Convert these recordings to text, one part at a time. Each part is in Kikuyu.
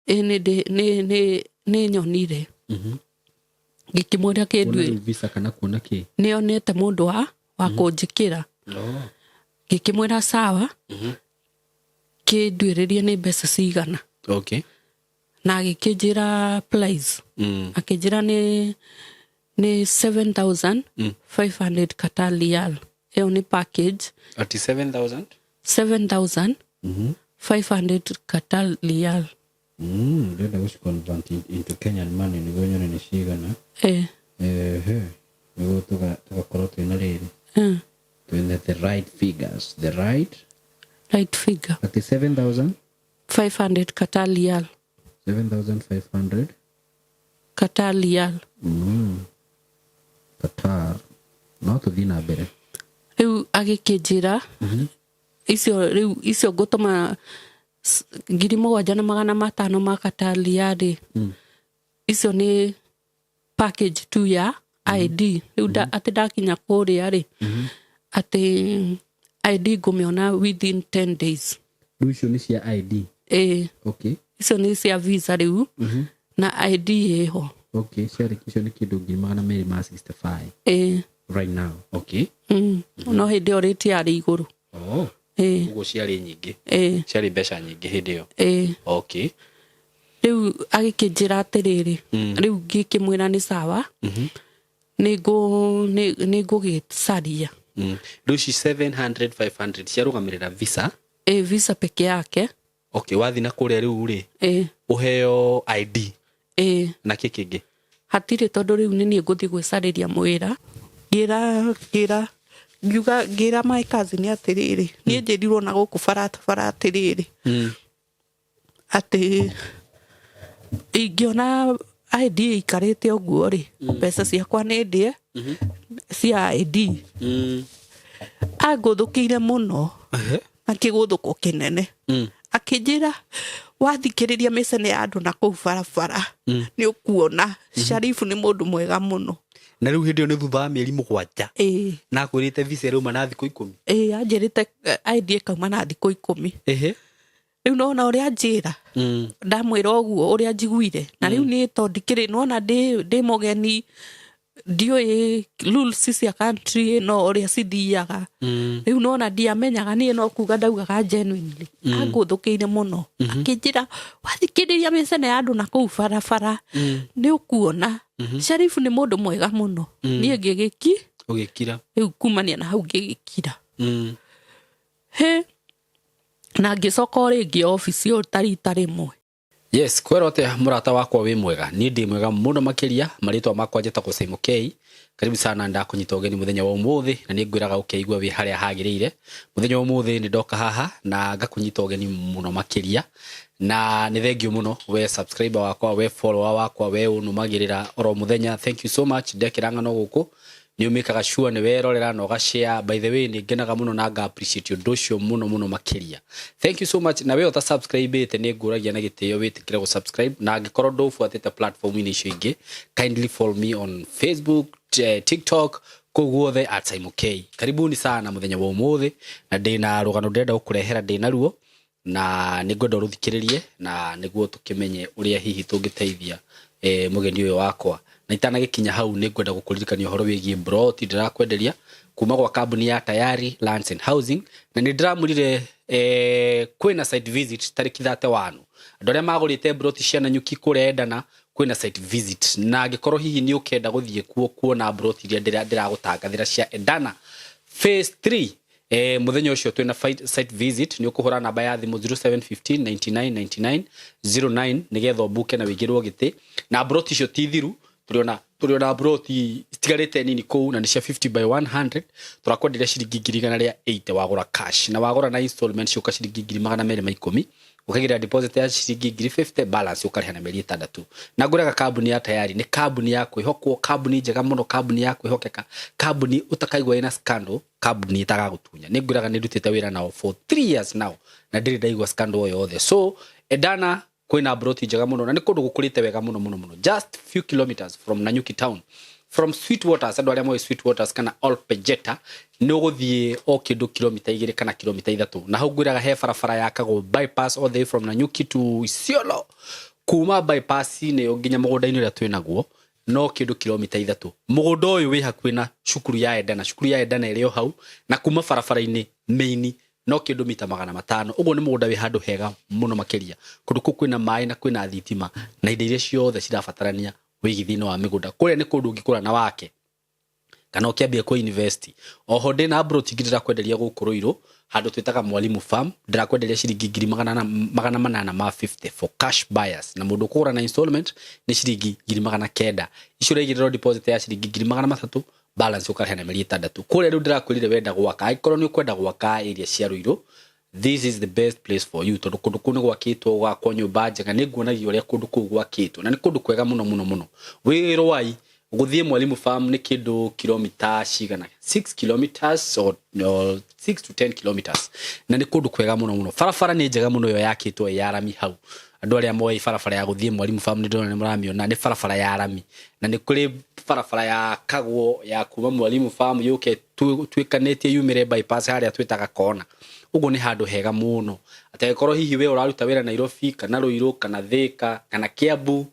Ĩ nĩ nyonire. Ngĩkĩmũria Kuona kĩndũ rĩu visa kana kuona kĩ? Nĩ onete mũndũ wa kũnjĩkĩra. Ngĩkĩmwĩra sawa, kĩnduĩrĩrie nĩ mbeca cigana. Na agĩkĩnjĩra price. Akĩnjĩra nĩ 7500 Qatar riyal, ĩyo nĩ package. Ati 7000? 7500 Qatar riyal. Ndĩrenda gũci convert into Kenyan money nĩguo nyone nĩ cigana. Ehe, nĩguo tũgakorwo twĩna rĩrĩ, twĩna the right figures, the right Right figure. Ati 7000 500 Qatar riyal. 7500 Qatar riyal. Qatar. No tũthiĩ na mbere. Rĩu agĩkĩnjĩra icio, rĩu icio ngũtũma 7500 ma Qatar riyal rĩ, icio nĩ package tu ya ID. Rĩu atĩ ndakinya kũrĩa rĩ, atĩ ID ngũmĩona within 10 days. Rĩu icio nĩ cia ID? Ĩĩ. Icio nĩ cia visa rĩu na ID ĩho. Okay, ciarĩ icio nĩ kĩndũ 265,000 Ĩĩ. right now. Okay. No hĩndĩ ĩyo rĩti yarĩ igũrũ. Ĩĩ. Ũguo ciarĩ nyingĩ. Ĩĩ. Ciarĩ mbeca nyingĩ hĩndĩ ĩyo. Ĩĩ. Rĩu agĩkĩnjĩra atĩrĩrĩ, rĩu ngĩkĩmwĩra nĩ sawa, nĩ ngũgĩcaria. Rĩu ici 700 500 ciarũgamĩrĩra visa? Ĩ, visa peke yake. Okay, wathiĩ na kũrĩa rĩu rĩ, Ĩ. ũheo ID? Ĩ. Na kĩ kĩngĩ? Hatirĩ, tondũ rĩu nĩ niĩ ngũthiĩ gwĩcarĩria mwĩra. Ngĩra ngiuga, ngĩra my cousin atĩrĩrĩ, niĩ njĩrirwo na gũkũ barabara atĩrĩrĩ, atĩ ingĩona ID ĩikarĩte ũguo rĩ, mbeca ciakwa nĩ ndĩe cia ID. Angũthũkĩire mũno na kĩgũthũko kĩnene. Akĩnjĩra, wathikĩrĩria mĩcene ya andũ na kũu barabara, nĩ ũkuona Sharifu nĩ mũndũ mwega mũno. Na rĩu hĩndĩ ĩyo nĩ thutha wa mĩeri 7? Ĩĩ. Na akwĩrĩte visa ĩrauma na thikũ 10? Ĩĩ, anjĩrĩte ID ĩkauma na thikũ 10. Rĩu nona ũrĩa njĩra, ndamwĩra ũguo ũrĩa njiguire, na rĩu niĩ to ndikĩrĩ nona ndĩ mũgeni, ndiũĩ rules cia country ĩno ũrĩa cithiaga. Rĩu nona ndiamenyaga, niĩ no kuga ndaugaga genuinely. Angũthũkĩire mũno akĩnjĩra, wathikĩrĩria mĩcene ya andũ na kũu barabara, nĩ ũkuona Sharifu nĩ mũndũ mwega mũno. Niĩ ngĩgĩki Ũgĩkira. Rĩu kumania na hau ngĩgĩkira. He na ngĩcoka o rĩngĩ obici o ta rita rĩmwe. Yes, kwero atia mũrata wakwa, wĩ mwega? Niĩ ndĩ mwega mũno makĩria. Marĩtwa makwa njĩtagwo Simon K. Karibu sana, ndakũnyita ũgeni mũthenya wa ũmũthĩ na nĩ ngwĩraga ũkeigua wĩ harĩa hagĩrĩire. Mũthenya wa ũmũthĩ nĩ ndoka haha na ngakũnyita ũgeni mũno makĩria, na nĩ thank you mũno we subscriber wakwa, we follower wakwa, we ũnũmagĩrĩra oro mũthenya. Thank you so much. Ndekĩra ng'ano gũkũ nĩ ũmĩkaga sure nĩ werorera na ũgashare. By the way, nĩ ngenaga mũno na nga appreciate ũndũ ũcio mũno mũno makĩria. Thank you so much. Na we ũta subscribe ĩte, nĩ ngũragia na gĩtĩo wĩtĩkĩre gũ subscribe, na angĩkorwo ndũbuatĩte platform-inĩ icio ingĩ, kindly follow me on Facebook, TikTok, kũu guothe at Simon K. Karibuni sana mũthenya wa ũmũthĩ, na ndĩna rũgano ndĩrenda gũkũrehera, ndĩna ruo na nĩ ngwenda ũrũthikĩrĩrie na nĩguo tũkĩmenye ũrĩa hihi tũngĩteithia mũgeni ũyũ wakwa. Na itanagĩkinya hau, nĩ ngwenda gũkũririkania ũhoro wĩgiĩ broti ndĩrakwenderia kuma gwa kambuni ya Tayari Lands and Housing, na nĩ ndĩramũrire kwĩna site visit tarĩki 31. Andũ arĩa magũrĩte broti cia Nanyuki kũrĩa Endana, kwĩna site visit, na angĩkorwo hihi nĩ ũkenda gũthiĩ kuo kuona broti iria ndĩragũtangathĩra cia Endana phase 3, mũthenya ũcio twĩna site visit, nĩ ũkũhũra namba ya thimũ 0715 99 99 09 nĩgetha ũmbuke na wĩigĩrwo gĩtĩ. Na broti icio ti thiru, tũrĩ ona broti citigarĩte nini kũu, na nĩ cia 50 by 100. Tũrakwenderia ciringi 180,000 wagũra cash, na wagũra na installment ciũka ciringi 210,000, ũkaigĩrĩra deposit ya ciringi 50,000, balance ũkarĩha na mĩeri 6. Na ngũraga kambuni ya Tayari nĩ kambuni ya kwĩhokwo, kambuni njega mũno, kambuni ya kwĩhokeka, kambuni ũtakaigua ĩna scandal, kambuni ĩtagagũtunya. Nĩ ngwĩraga nĩ ndutĩte wĩra nao for 3 years now na ndirĩ ndaigua scandal o yothe. So Endana kwĩna broti njega mũno, na nĩ kũndũ gũkũrĩte wega mũno mũno mũno, just few kilometers from Nanyuki town, from Sweet Waters. Andũ arĩa moĩ Sweet Waters kana Olpejeta, nĩ ũgũthiĩ o kĩndũ kilomita 2 kana kilomita 3, na hau ngwĩraga he barabara yakagwo bypass all the way from Nanyuki to Isiolo. Kuma bypass-inĩ ĩyo nginya mũgũnda-inĩ ũrĩa twĩ naguo no kĩndũ kilomita 3. Mũgũnda ũyũ wĩ hakuhĩ na cukuru ya Endana, cukuru ya Endana ĩrĩ o hau, na kuma barabara-inĩ main no kĩndũ mita 500. Ũguo nĩ mũgũnda wĩ handũ hega mũno makĩria. Kũndũ kũu kwĩna maĩ na kwĩna thitima na indo iria ciothe cirabatarania wĩigithia-inĩ wa mĩgũnda. Kũrĩa nĩ kũndũ ũngĩkũra na wake kana ũkĩambia kũ invest. Oho ndĩna broti ingĩ ndĩrakwenderia gũkũ Ruiru handũ twĩtaga Mwalimu Farm, ndĩrakwenderia ciringi ngiri 850 ma 50 for cash buyers, na mũndũ ũkũgũra na installment nĩ ciringi ngiri 900. Icio ũraigĩrĩrwo deposit ya ciringi ngiri 300, balance ũkarĩha na mĩeri 6. Kũrĩa rĩu ndĩrakwĩrire wenda gwaka, angĩkorwo nĩ ũkwenda gwaka area cia Ruiru, this is the best place for you, tondũ kũndũ kũu nĩ gwakĩtwo gwakwo nyũmba njega. Nĩ nguonagia ũrĩa kũndũ kũu gwakĩtwo na nĩ kũndũ kwega mũno mũno mũno. Wĩ Rwai gũthiĩ Mwalimu Farm nĩ kĩndũ kilomita cigana, 6 kilometers or 6 to 10 kilometers, na nĩ kũndũ kwega mũno mũno. Barabara nĩ njega mũno ĩyo yakĩtwo ĩ ya rami hau. Andũ arĩa moĩ barabara ya gũthiĩ Mwalimu Farm nĩ ndĩrona nĩ mũramĩona, nĩ barabara ya rami, na nĩ kũrĩ barabara ya kagwo ya kuma Mwalimu Farm yũke tuĩkanĩtie yumĩre bypass harĩa twĩtaga kona. Ũguo nĩ handũ hega mũno, atĩ angĩkorwo hihi we ũraruta wĩra Nairobi kana Ruiru kana Thika kana Kiambu,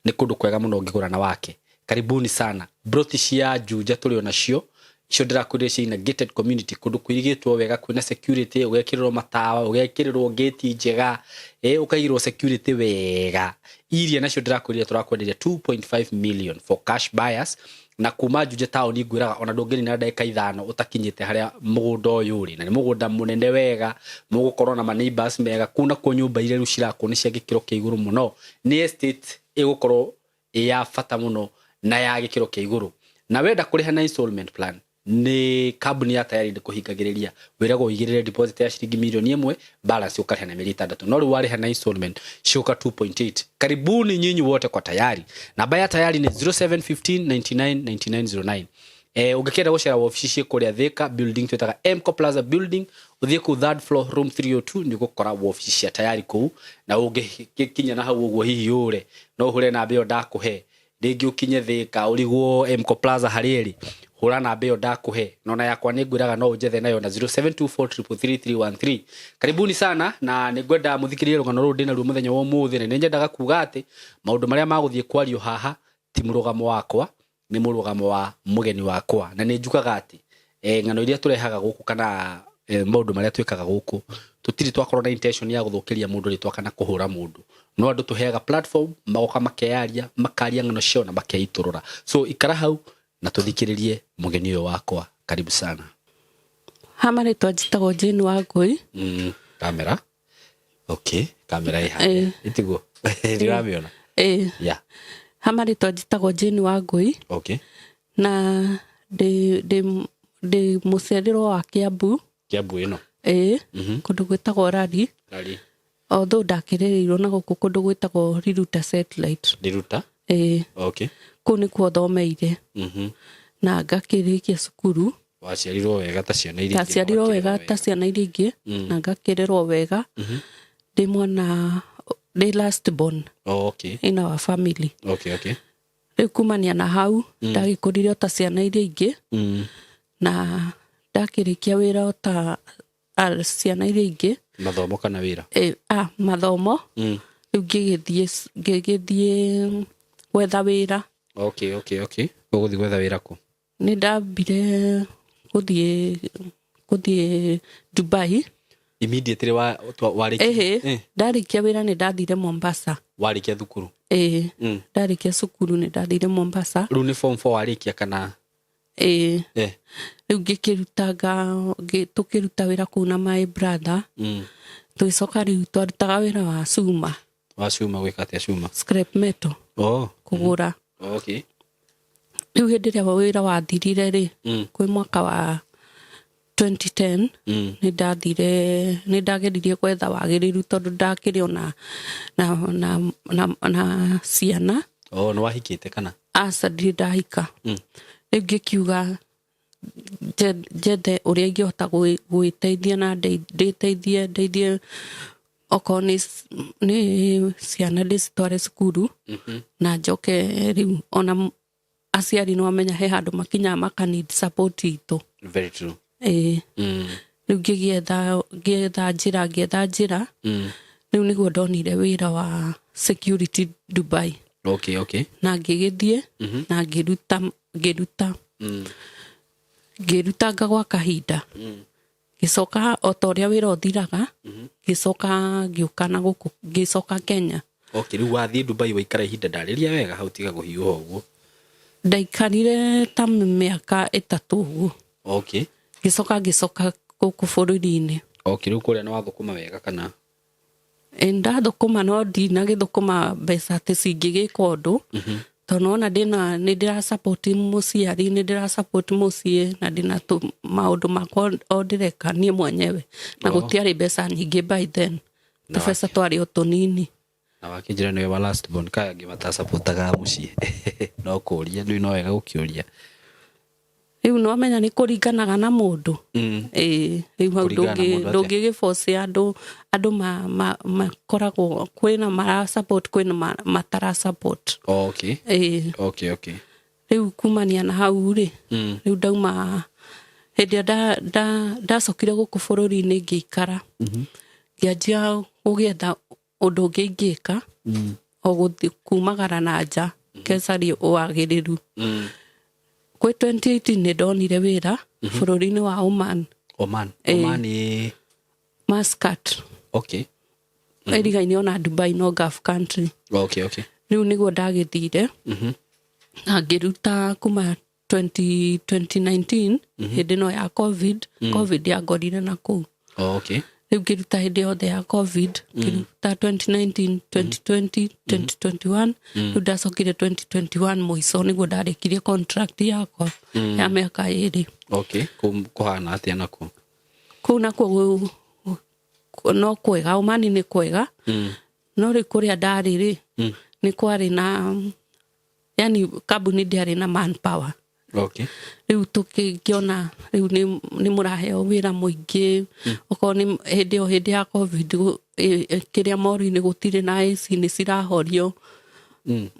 nĩ kũndũ kwega mũno ũngĩgũra na wake. Karibuni sana. Broti cia Juja tũrĩ onacio, icio ndĩrakwĩrire ciĩna gated community, kũndũ kũirigĩtwo wega, kwĩna security, ũgekĩrĩrwo matawa, ũgekĩrĩrwo gate njega, ũkaigĩrwo security wega. Iria nacio ndĩrakwĩrire tũrakwenderia 2.5 million for cash buyers, na kuma Juja taũni ngwĩraga ona ndũngĩnina ndagĩka 5 ũtakinyĩte harĩa mũgũnda ũyũ ũrĩ, na nĩ mũgũnda mũnene wega, mũgũkorwo na ma neighbors mega. Kũu nakuo nyũmba iria rĩu cirakwo nĩ cia gĩkĩro kĩa igũrũ mũno, nĩ estate ĩgũkorwo ĩ ya bata mũno na ya gĩkĩro kĩa igũrũ. Na wenda kũrĩha na installment plan, nĩ kambuni ya Tayari ndĩkũhingagĩrĩria, wĩragwo ũigĩrĩre deposit ya ciringi mirioni 1, balance ũkarĩha na mĩeri 6. No rĩu warĩha na installment ciũka 2.8. Karibuni nyinyi wote kwa Tayari. Namba ya Tayari nĩ 0715 99 99 09. Ũngĩkĩenda gũcera wabici ciĩ kũrĩa Thika building twĩtaga Mco Plaza building, ũthiĩ kũu third floor room 302, nĩ ũgũkora wabici cia Tayari kũu. Na ũngĩkinya na hau ũguo hihi ũre, no ũhũre namba ĩyo ndakũhe. Rĩngĩ ũkinye Thika ũrigwo Mco Plaza harĩa ĩrĩ, hũra namba ĩyo ndakũhe. Nona yakwa nĩ ngwĩraga no ũnjethe nayo na 0724333313. Karibuni sana, na nĩ ngwenda mũthikĩrĩrie rũgano rũrũ ndĩnaruo mũthenya wa ũmũthĩ. Na nĩ nyendaga kuga atĩ maũndũ marĩa magũthiĩ kwario haha ti mũrũgamo wakwa, nĩ mũrũgamo wa mũgeni wakwa. Na nĩ njugaga atĩ ng'ano iria tũrehaga gũkũ kana maũndũ marĩa twĩkaga gũkũ, tũtirĩ twakorwo na intention ya gũthũkĩria mũndũ rĩtwa kana kũhũra mũndũ, no andũ tũheaga platform magoka makeyaria, makaria ng'ano ciao na makeitũrũra. So ikara hau na tũthikĩrĩrie mũgeni ũyũ wakwa. Karibu sana. Ha marĩtwa njĩtagwo Jane Wangũi. Kamera, okay, kamera ĩ harĩa ĩtiguo ndĩramĩona. Ĩĩ. Yeah. Ha marĩtwa njĩtagwo Jane Wangũi. Na ndĩ mũciarĩrwo wa Kiambu. Kiambu ĩno? Ĩĩ, kũndũ gwĩtagwo Rari. Rari. Although ndakĩrĩrĩirwo na gũkũ kũndũ gwĩtagwo Riruta Satellite. Riruta. Ĩĩ. Kũu nĩkuo thomeire na ngakĩrĩkia cukuru. Waciarirwo wega ta ciana iria ingĩ? Ndaciarirwo wega ta ciana iria ingĩ na ngakĩrerwo wega. Ndĩ mwana, ndĩ last born in our family. Rĩu kumania na hau ndagĩkũrire o ta ciana iria ingĩ na ndakĩrĩkia wĩra o ta ciana iria ingĩ. Mathomo kana wĩra? Mathomo. Rĩu ngĩgĩthiĩ gwetha wĩra. Okay, ũgũthiĩ gwetha wĩra kũ? Nĩ ndambire gũthiĩ Dubai. Immediately wa warĩkia? Ĩhĩ. Ndarĩkia wĩra nĩ ndathire Mombasa. Warĩkia thukuru? Ĩĩ. Ndarĩkia cukuru nĩ ndathire Mombasa. Rĩu nĩ form 4 warĩkia kana? Ĩĩ. Rĩu ngĩkĩrutanga tũkĩruta wĩra kũu na my brother. Tũgĩcoka rĩu twarutaga wĩra wa cuma. Wa cuma, gwĩka atĩa cuma? Scrap metal. Kũgũra. Rĩu hĩndĩ ĩrĩa wĩra wathirire rĩ, kwĩ mwaka wa 2010, nĩ ndathire, nĩ ndageririe gwetha wagĩrĩru tondũ ndakĩrĩ ona na ciana. Oh, nĩ wahikĩte kana? Aca, ndirĩ ndahika. Rĩu ngĩkiuga njethe ũrĩa ingĩhota gwĩteithia na ndĩteithie, ndeithie okorwo nĩ ciana ndĩcitware cukuru. Na njoke rĩu ona aciari nĩ wamenya he handũ makinyaga maka need support itũ. Very true. Ĩĩ. Rĩu ngĩgĩetha, ngĩetha njĩra, ngĩetha njĩra. Rĩu nĩguo ndonire wĩra wa security Dubai. Okay, okay. Na ngĩgĩthiĩ na ngĩruta ngĩruta ngĩrutanga gwa kahinda. Ngĩcoka o ta ũrĩa wĩra ũthiraga, ngĩcoka ngĩũka na gũkũ, ngĩcoka Kenya. Okay, rĩu wathiĩ Dubai waikara ihinda, ndarĩria wega hau, tiga kũhiũha ũguo. Ndaikarire ta mĩaka 3 ũguo. Ngĩcoka ngĩcoka gũkũ bũrũri-inĩ. Okay, rĩu kũrĩa nĩ wathũkũma wega kana? Ĩ, ndathũkũma no ndinagĩthũkũma mbeca atĩ cingĩgĩka ũndũ, tondũ nona ndĩna nĩ ndĩra support mũciari, nĩ ndĩra support mũciĩ, na ndĩna maũndũ makwa o ndĩreka niĩ mwenyewe, na gũtiarĩ mbeca nyingĩ by then, tũbeca twarĩ o tũnini. Na wakĩnjĩra nĩwe wa last born, kaya angĩ matacapotaga mũciĩ? No kũria rĩu, no wega gũkĩũria. Rĩu no menya nĩ kũringanaga na mũndũ. Ĩĩ, rĩu hau Kũringana na mũndũ atĩa? Ndũngĩgĩboce andũ. Andũ makoragwo kwĩna mara support, kwĩna matara support. Ĩĩ. Okay. Rĩu kumania na hau rĩ, rĩu ndauma hĩndĩ ĩrĩa ndacokire gũkũ bũrũri-inĩ, ngĩikara, ngĩanjia gũgĩetha ũndũ ũngĩ ingĩka, o gũthiĩ kumagara na nja ngecaria wagĩrĩru. Kwĩ 2018 nĩ ndonire wĩra bũrũri-inĩ wa Oman. Oman? Ĩĩ. Oman ĩ? Muscat. Ĩrigaine ona Dubai, no Gulf country. Okay. Rĩu nĩguo ndagĩthire na ngĩruta kuma 20, 2019, hĩndĩ ĩno ya COVID. COVID yangorire na kũu. Rĩu ngĩruta hĩndĩ yothe ya COVID, ngĩruta 2019, 2020, 2021. Rĩu ndacokire 2021 mũico nĩguo ndarĩkirie contract yakwa ya mĩaka 2. Okay, kũu kũhana atĩa nakuo? Kũu nakuo no kwega, Omani nĩ kwega. No rĩu kũrĩa ndarĩ rĩ, nĩ kwarĩ na, yani kambuni ndĩarĩ na manpower. Rĩu tũkĩona rĩu nĩ mũraheo wĩra mũingĩ, okorwo nĩ hĩndĩ ĩyo, hĩndĩ ya COVID, kĩrĩa moru-inĩ gũtirĩ na AC, nĩ cirahorio,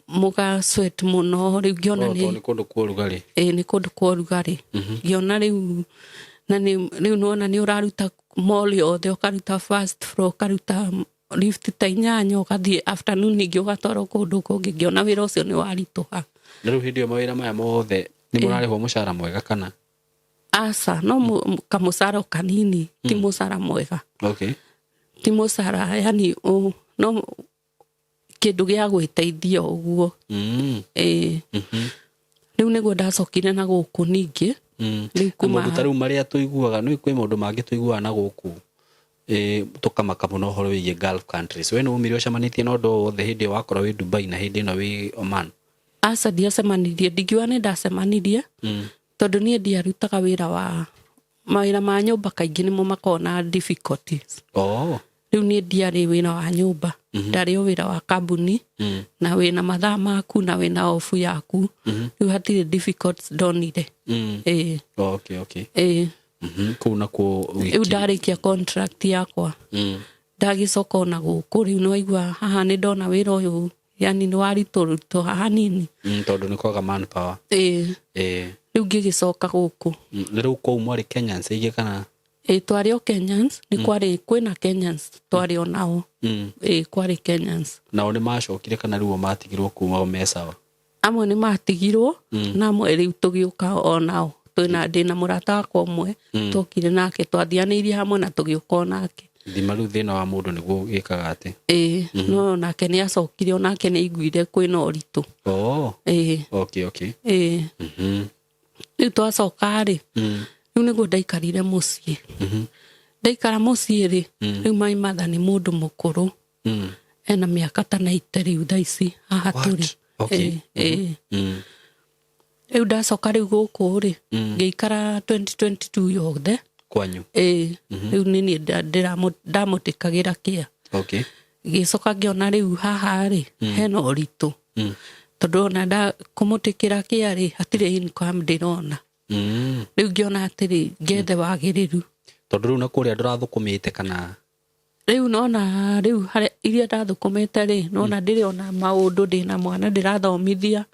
mũga sweat mũno. Rĩu ngĩona Oh, nĩ tondũ nĩ kũndũ kwa ũrugarĩ. Ĩ, nĩ kũndũ kwa ũrugarĩ. Ngĩona rĩu na nĩ rĩu nĩwona nĩ ũraruta mall yothe, ũkaruta first floor, ũkaruta lift ta 8, ũgathiĩ afternoon ningĩ ũgatwarwo kũndũ kũngĩ. Ngĩona wĩra ũcio nĩ waritũha. Na rĩu hĩndĩ ĩyo mawĩra maya mothe nĩ mũrarĩhwo mũcara mwega kana? Aca, no kamũcara o kanini, ti mũcara mwega. Ti mũcara, yani no kĩndũ gĩa gwĩteithia ũguo. Ĩĩ. Rĩu nĩguo ndacokire na gũkũ ningĩ. Rĩu Na kuma maũndũ ta rĩu marĩa tũiguaga, nĩ kwĩ maũndũ mangĩ tũiguaga na gũkũ, tũkamaka mũno ũhoro wĩgiĩ Gulf countries. We nĩ umire ũcemanĩtie na ũndũ o wothe hĩndĩ ĩyo wakorwo wĩ Dubai na hĩndĩ ĩno wĩ Oman? Aca, ndiacemanirie, ndingiuga nĩ ndacemanirie, tondũ niĩ ndiarutaga wĩra wa mawĩra ma nyũmba, kaingĩ nĩmo makoragwo na difficulties. Rĩu niĩ ndiarĩ wĩra wa nyũmba, ndarĩ o wĩra wa kambuni, na wĩna mathaa maku na wĩna obu yaku. Rĩu hatirĩ difficulties ndonire. Ĩĩ. Okay. Ĩĩ. Kũu nakuo Rĩu ndarĩkia contract yakwa, ndagĩcoka ona gũkũ. Rĩu nĩwaigua haha nĩ ndona wĩra ũyũ, yani nĩ waritũritũha hanini. Tondũ nĩ kwaga manpower. Ĩĩ. Rĩu ngĩgĩcoka gũkũ. Na rĩu kũu mwarĩ Kenyans aingĩ kana? Ĩ, twarĩ o Kenyans, nĩ kwarĩ kwĩna Kenyans twarĩ o nao. Ĩ, kwarĩ Kenyans. Nao nĩ macokire kana rĩu o matigirwo kuma o me sawa? Amwe nĩ matigirwo, na amwe rĩu tũgĩũka o nao. Twĩna, ndĩna mũrata wakwa ũmwe twokire nake, twathianĩirie hamwe na tũgĩũka o nake. Thima rĩu thĩna wa mũndũ nĩguo gĩkaga atĩ. Ĩ, no nake nĩ acokire, onake nĩ aiguire kwĩna ũritũ. Ĩ. Okay. Ĩ. Rĩu twacoka rĩ, rĩu nĩguo ndaikarire mũciĩ. Ndaikara mũciĩ rĩ, rĩu my mother nĩ mũndũ mũkũrũ, ena mĩaka ta 90 rĩu thaa ici haha What? tũrĩ. Ĩ, ĩ. Rĩu ndacoka rĩu gũkũ rĩ, ngĩikara 2022 yothe. Kwanyu? Ĩ, rĩu nĩ niĩ ndamũtĩkagĩra kĩa. Gĩcoka ngĩona rĩu haha rĩ hena ũritũ, tondũ ona nda kũmũtĩkĩra kĩa rĩ, hatirĩ income ndĩrona. Rĩu ngĩona atĩrĩ, ngethe wagĩrĩru. Tondũ rĩu na kũrĩa ndũrathũkũmĩte kana? Rĩu nona rĩu harĩa iria ndathũkũmĩte rĩ, nona ndĩrĩ ona maũndũ, ndĩna mwana ndĩrathomithia,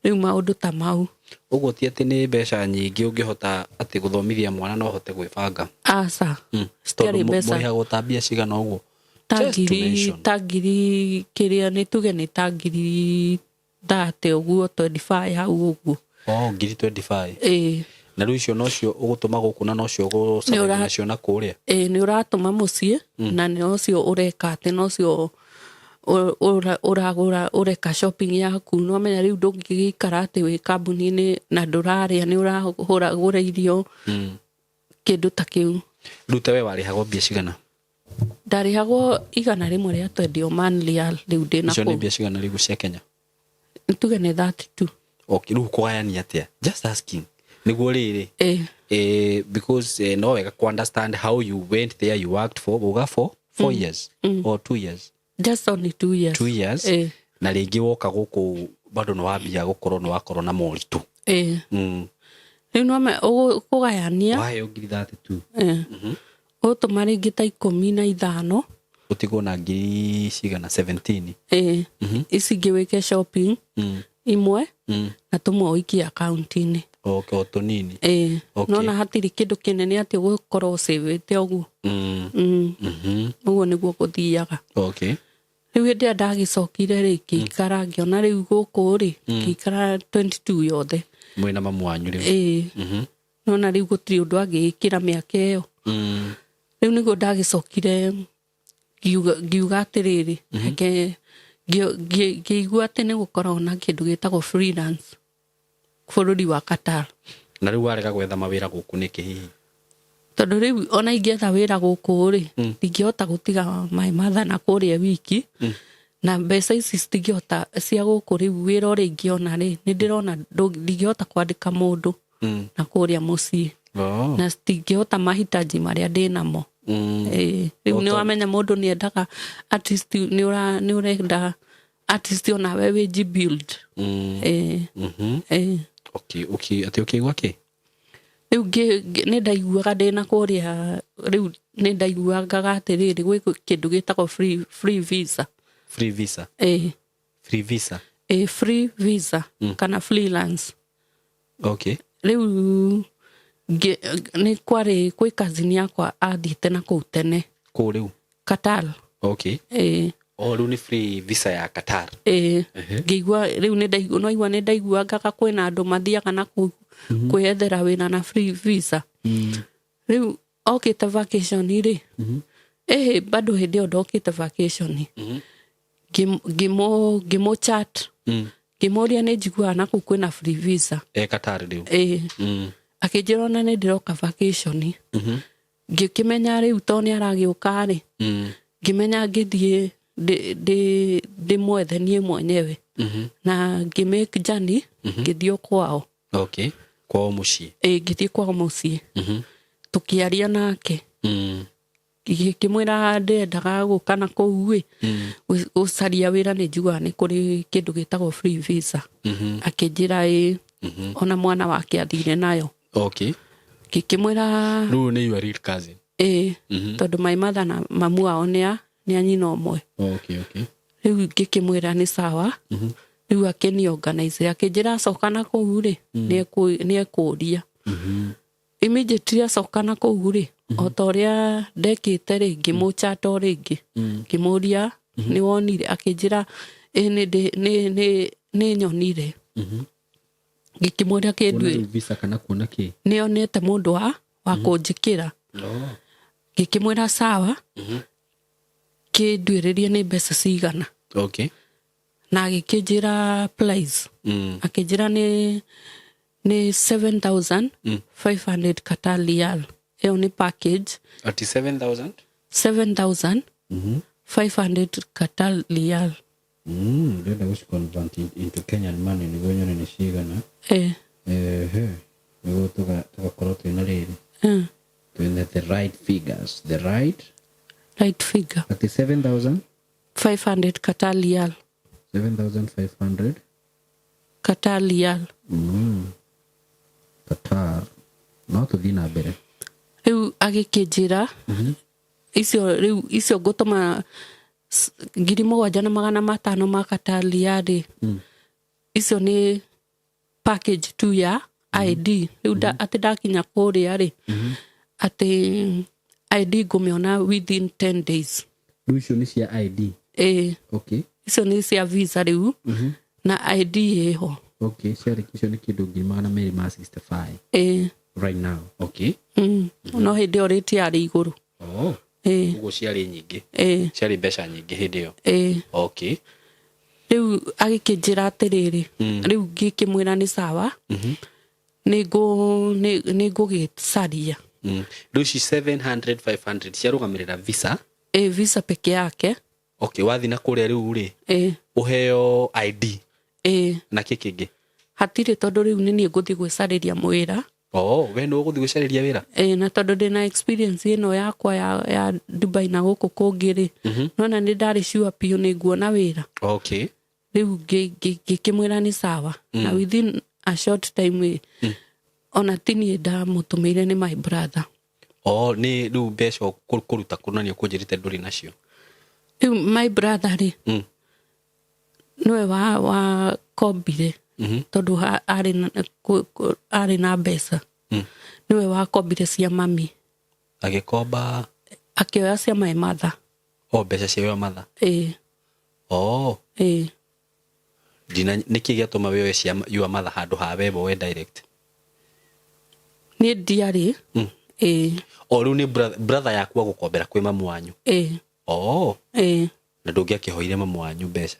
rĩu maũndũ ta mau. Ũguo ti atĩ nĩ mbeca nyingĩ ũngĩhota atĩ gũthomithia mwana no ũhote gwĩbanga? Aca. Citiarĩ Tondũ mbeca. Mũrĩhagwo ta mbia cigana ũguo? Ta Just to ngiri mention. Ta ngiri kĩrĩa nĩ tuge nĩ ta 30,000 ũguo, 25 hau ũguo. Oh, ngiri 25. Ĩĩ. Na rĩu icio nocio ũgũtũma gũkũ na nocio ũgũcaragia nacio na kũrĩa? Ĩĩ, nĩ ũratũma mũciĩ na nĩ ũcio ũreka atĩ nocio ũragũra, ũreka shopping yaku. Nĩwamenya rĩu ndũngĩgĩikara atĩ wĩ kambuni-inĩ na ndũrarĩa, nĩ ũragũra irio, kĩndũ ta kĩu. Rĩu ta we warĩhagwo mbia cigana? Ndarĩhagwo 120 Oman rial rĩu ndĩna Icio nĩ kũu. mbia cigana rĩu cia Kenya? Tuge nĩ 32. Okay, rĩu kũgayania atĩa? Just asking nĩguo rĩrĩ. Ĩĩ. Because no wega ku understand how you went there. You worked for uga for 4 years or 2 years? Just only 2 years. 2 years. Ĩĩ. Na rĩngĩ woka gũkũ bado nĩ wambia gũkorwo nĩ wakorwo na moritũ. Ĩĩ. Rĩu nĩwame ũkũgayania. Waheo ngiri 32. Ĩĩ. Ũgũtũma rĩngĩ ta 15. Ũtigwo na ngiri cigana? 17? Ĩĩ, ici ingĩ wĩke shopping imwe na tũmwe ũikie akaunti-inĩ. Okay, o tũnini. Ĩĩ. Okay. Nona hatirĩ kĩndũ kĩnene atĩ ũgũkorwo ũcĩvĩte ũguo. Ũguo nĩguo gũthiaga. Rĩu hĩndĩ ĩrĩa ndagĩcokire rĩ, ngĩikara ngĩona rĩu gũkũ rĩ, ngĩikara 22 yothe. Mwĩna mamu wanyu rĩu? Ĩĩ. Nona rĩu gũtirĩ ũndũ angĩgĩkĩra mĩaka ĩyo. Rĩu nĩguo ndagĩcokire ngiuga atĩrĩrĩ, reke ngĩigua atĩ nĩ gũkoragwo na kĩndũ gĩtagwo freelance bũrũri wa Qatar. Na rĩu warega gwetha mawĩra gũkũ nĩkĩ hihi? Tondũ rĩu ona ingĩetha wĩra gũkũ rĩ, ndingĩhota gũtiga my mother na kũrĩa wiki na mbeca ici citingĩhota cia gũkũ. Rĩu wĩra ũrĩa ingĩona rĩ, nĩ ndĩrona ndingĩhota kwandĩka mũndũ na kũrĩa mũciĩ na citingĩhota mahitaji marĩa ndĩnamo. Ĩĩ, rĩu nĩ wamenya mũndũ nĩ endaga at least nĩ ũrenda at least onawe wĩji build. Ĩĩ. Ĩĩ. Okay, atĩ ũkĩigua kĩ? Rĩu nĩ ndaiguaga ndĩna kũrĩa, rĩu nĩ ndaiguangaga atĩrĩrĩ, gwĩ kĩndũ gĩtagwo free visa. Free visa? Ĩĩ. Free visa? Ĩĩ, free visa kana freelance. Rĩu nĩ kwarĩ kwĩ cousin yakwa athiĩte na kũu tene. Kũ rĩu? Qatar. Ĩĩ. O rĩu nĩ free visa ya Qatar? Ĩĩ, ngĩigua rĩu nĩ ndaigua, no nĩ ndaiguangaga kwĩna andũ mathiaga na kũu kwĩyethera wĩra na free visa. Rĩu okĩte vacation rĩ, ĩhĩ, bado hĩndĩ ĩyo ndokĩte vacation, ngĩmũ chat, ngĩmũria nĩ njiguaga na kũu kwĩna free visa. E Qatar rĩu? Ĩĩ. Akĩnjĩra ona nĩ ndĩroka vacation. Ngĩkĩmenya rĩu to nĩ aragĩũka rĩ, ngĩmenya ngĩthiĩ ndĩmwethe niĩ mwenyewe na ngĩmake journey, ngĩthiĩ o kwao. Okay, kwao mũciĩ? Ĩĩ, ngĩthiĩ kwao mũciĩ, tũkĩaria nake. Ngĩkĩmwĩra ndĩrendaga gũka na kũu ĩ gũcaria wĩra, nĩ njiguaga nĩ kũrĩ kĩndũ gĩtagwo free visa. Akĩnjĩra ĩ, ona mwana wake athire nayo. Ngĩkĩmwĩra Rĩu nĩ your real cousin? Ĩ, tondũ my mother na mamu wao nĩ a nyina ũmwe. Rĩu ngĩkĩmwĩra nĩ sawa. Rĩu akĩni organize, akĩnjĩra acoka na kũu rĩ, nĩ ekũria. Immediately acoka na kũu rĩ, o ta ũrĩa ndekĩte rĩ, ngĩmũchata o rĩngĩ, ngĩmũria nĩ wonire, akĩnjĩra ĩ nĩ nyonire. Ngĩkĩmũria kĩndũ Kuona rĩu visa kana kuona kĩ? Nĩ onete mũndũ wa kũnjĩkĩra. Ngĩkĩmwĩra sawa, kĩnduĩrĩrie nĩ mbeca cigana. Na agĩkĩnjĩra price. Akĩnjĩra nĩ 7500 Qatar riyal, ĩyo nĩ package. Ati 7000? 7500 Qatar riyal. Ndĩrenda gũci into Kenyan money nĩguo nyone nĩ cigana. Ehe, nĩguo tũgakorwo twĩna rĩrĩ, twĩna the right figures, the right Right figure. Ati 7000? 500 Qatar riyal. 7500. Qatar riyal. Qatar, no tũthiĩ na mbere. Rĩu agĩkĩnjĩra icio, rĩu icio ngũtũma 7,500 ma Qatar riyal rĩ, icio nĩ package tu ya ID. Rĩu atĩ ndakinya kũrĩa rĩ, atĩ ID ngũmĩona within 10 days. Rĩu icio nĩ cia ID? Ĩĩ. Okay. Icio nĩ cia visa rĩu na ID ĩho. Okay, ciarĩ icio nĩ kĩndũ 265,000? Ĩĩ. Right now, okay. No hĩndĩ ĩyo rĩti yarĩ igũrũ. Oh. Ĩĩ. Ũguo ciarĩ nyingĩ? Ĩĩ. Ciarĩ mbeca nyingĩ hĩndĩ ĩyo? Ĩĩ. Okay. Rĩu agĩkĩnjĩra atĩrĩrĩ, rĩu ngĩkĩmwĩra nĩ sawa, nĩngũgĩcaria. Rĩu ici 700 500 ciarũgamĩrĩra visa? Ĩĩ, visa peke yake. Okay, wathiĩ na kũrĩa rĩu rĩ, Ĩĩ. ũheo ID? Ĩĩ. Na kĩ kĩngĩ? Hatirĩ, tondũ rĩu nĩ niĩ ngũthiĩ gwĩcarĩria mwĩra. Oh, we nĩ ũgũthiĩ gwĩcarĩria wĩra? Ĩĩ, na tondũ ndĩna experience ĩno yakwa ya Dubai na gũkũ kũngĩ rĩ, nona nĩ ndarĩ sure biũ nĩ nguona wĩra. Rĩu ngĩkĩmwĩra nĩ sawa, na within a short time ĩ, ona ti niĩ ndamũtũmĩire, nĩ my brother. Oh, nĩ rĩu mbeca kũruta kũ, na nĩ ũkũnjĩrĩte ndũrĩ nacio? Rĩu my brother rĩ, nĩwe wa kombire, tondũ arĩ na mbeca. Nĩwe wakombire cia mami. Agĩkomba? Akĩoya cia my mother. O mbeca cia your mother? Ĩĩ. Oh. Ĩĩ. Ndina nĩkĩ gĩatũma wĩoe cia your mother handũ ha we woe direct? Niĩ ndiarĩ. Ĩĩ. O rĩu nĩ brother yaku agũkombera kwĩ mamu wanyu? Ĩĩ. Oh. Ĩĩ. Na ndũngĩakĩhoire mamu wanyu mbeca?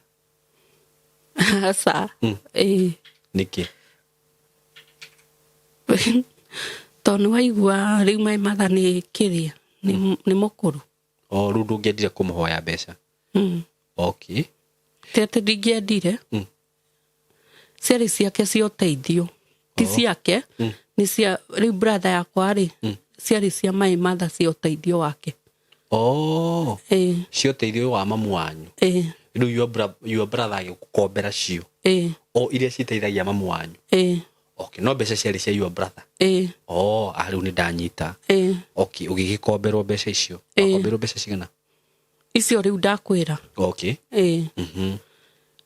Aca. Ĩĩ. Nĩkĩ? Tondũ nĩ waigua rĩu my mother nĩ kĩrĩa, nĩ mũkũrũ. O rĩu ndũngĩendire kũmũhoya mbeca? Mm. Okay. Ti atĩ ndingĩendire. Ciarĩ ciake cia ũteithio, ti ciake, nĩ cia rĩu brother yakwa rĩ, ciarĩ cia my mother cia ũteithio wake. Oh. Ĩĩ. Cia ũteithio wa mamu wanyu? Ĩĩ. Rĩu your brother agĩgũkombera cio? Ĩĩ. O iria citeithagia mamu wanyu? Ĩĩ. Okay, no mbeca ciarĩ cia your brother? Ĩĩ. Oh, ah, rĩu nĩ ndanyita. Ĩĩ. Okay, ũgĩgĩkomberwo mbeca icio? Ĩĩ. Wakomberwo mbeca cigana? Icio rĩu ndakwĩra. Okay. Ĩĩ.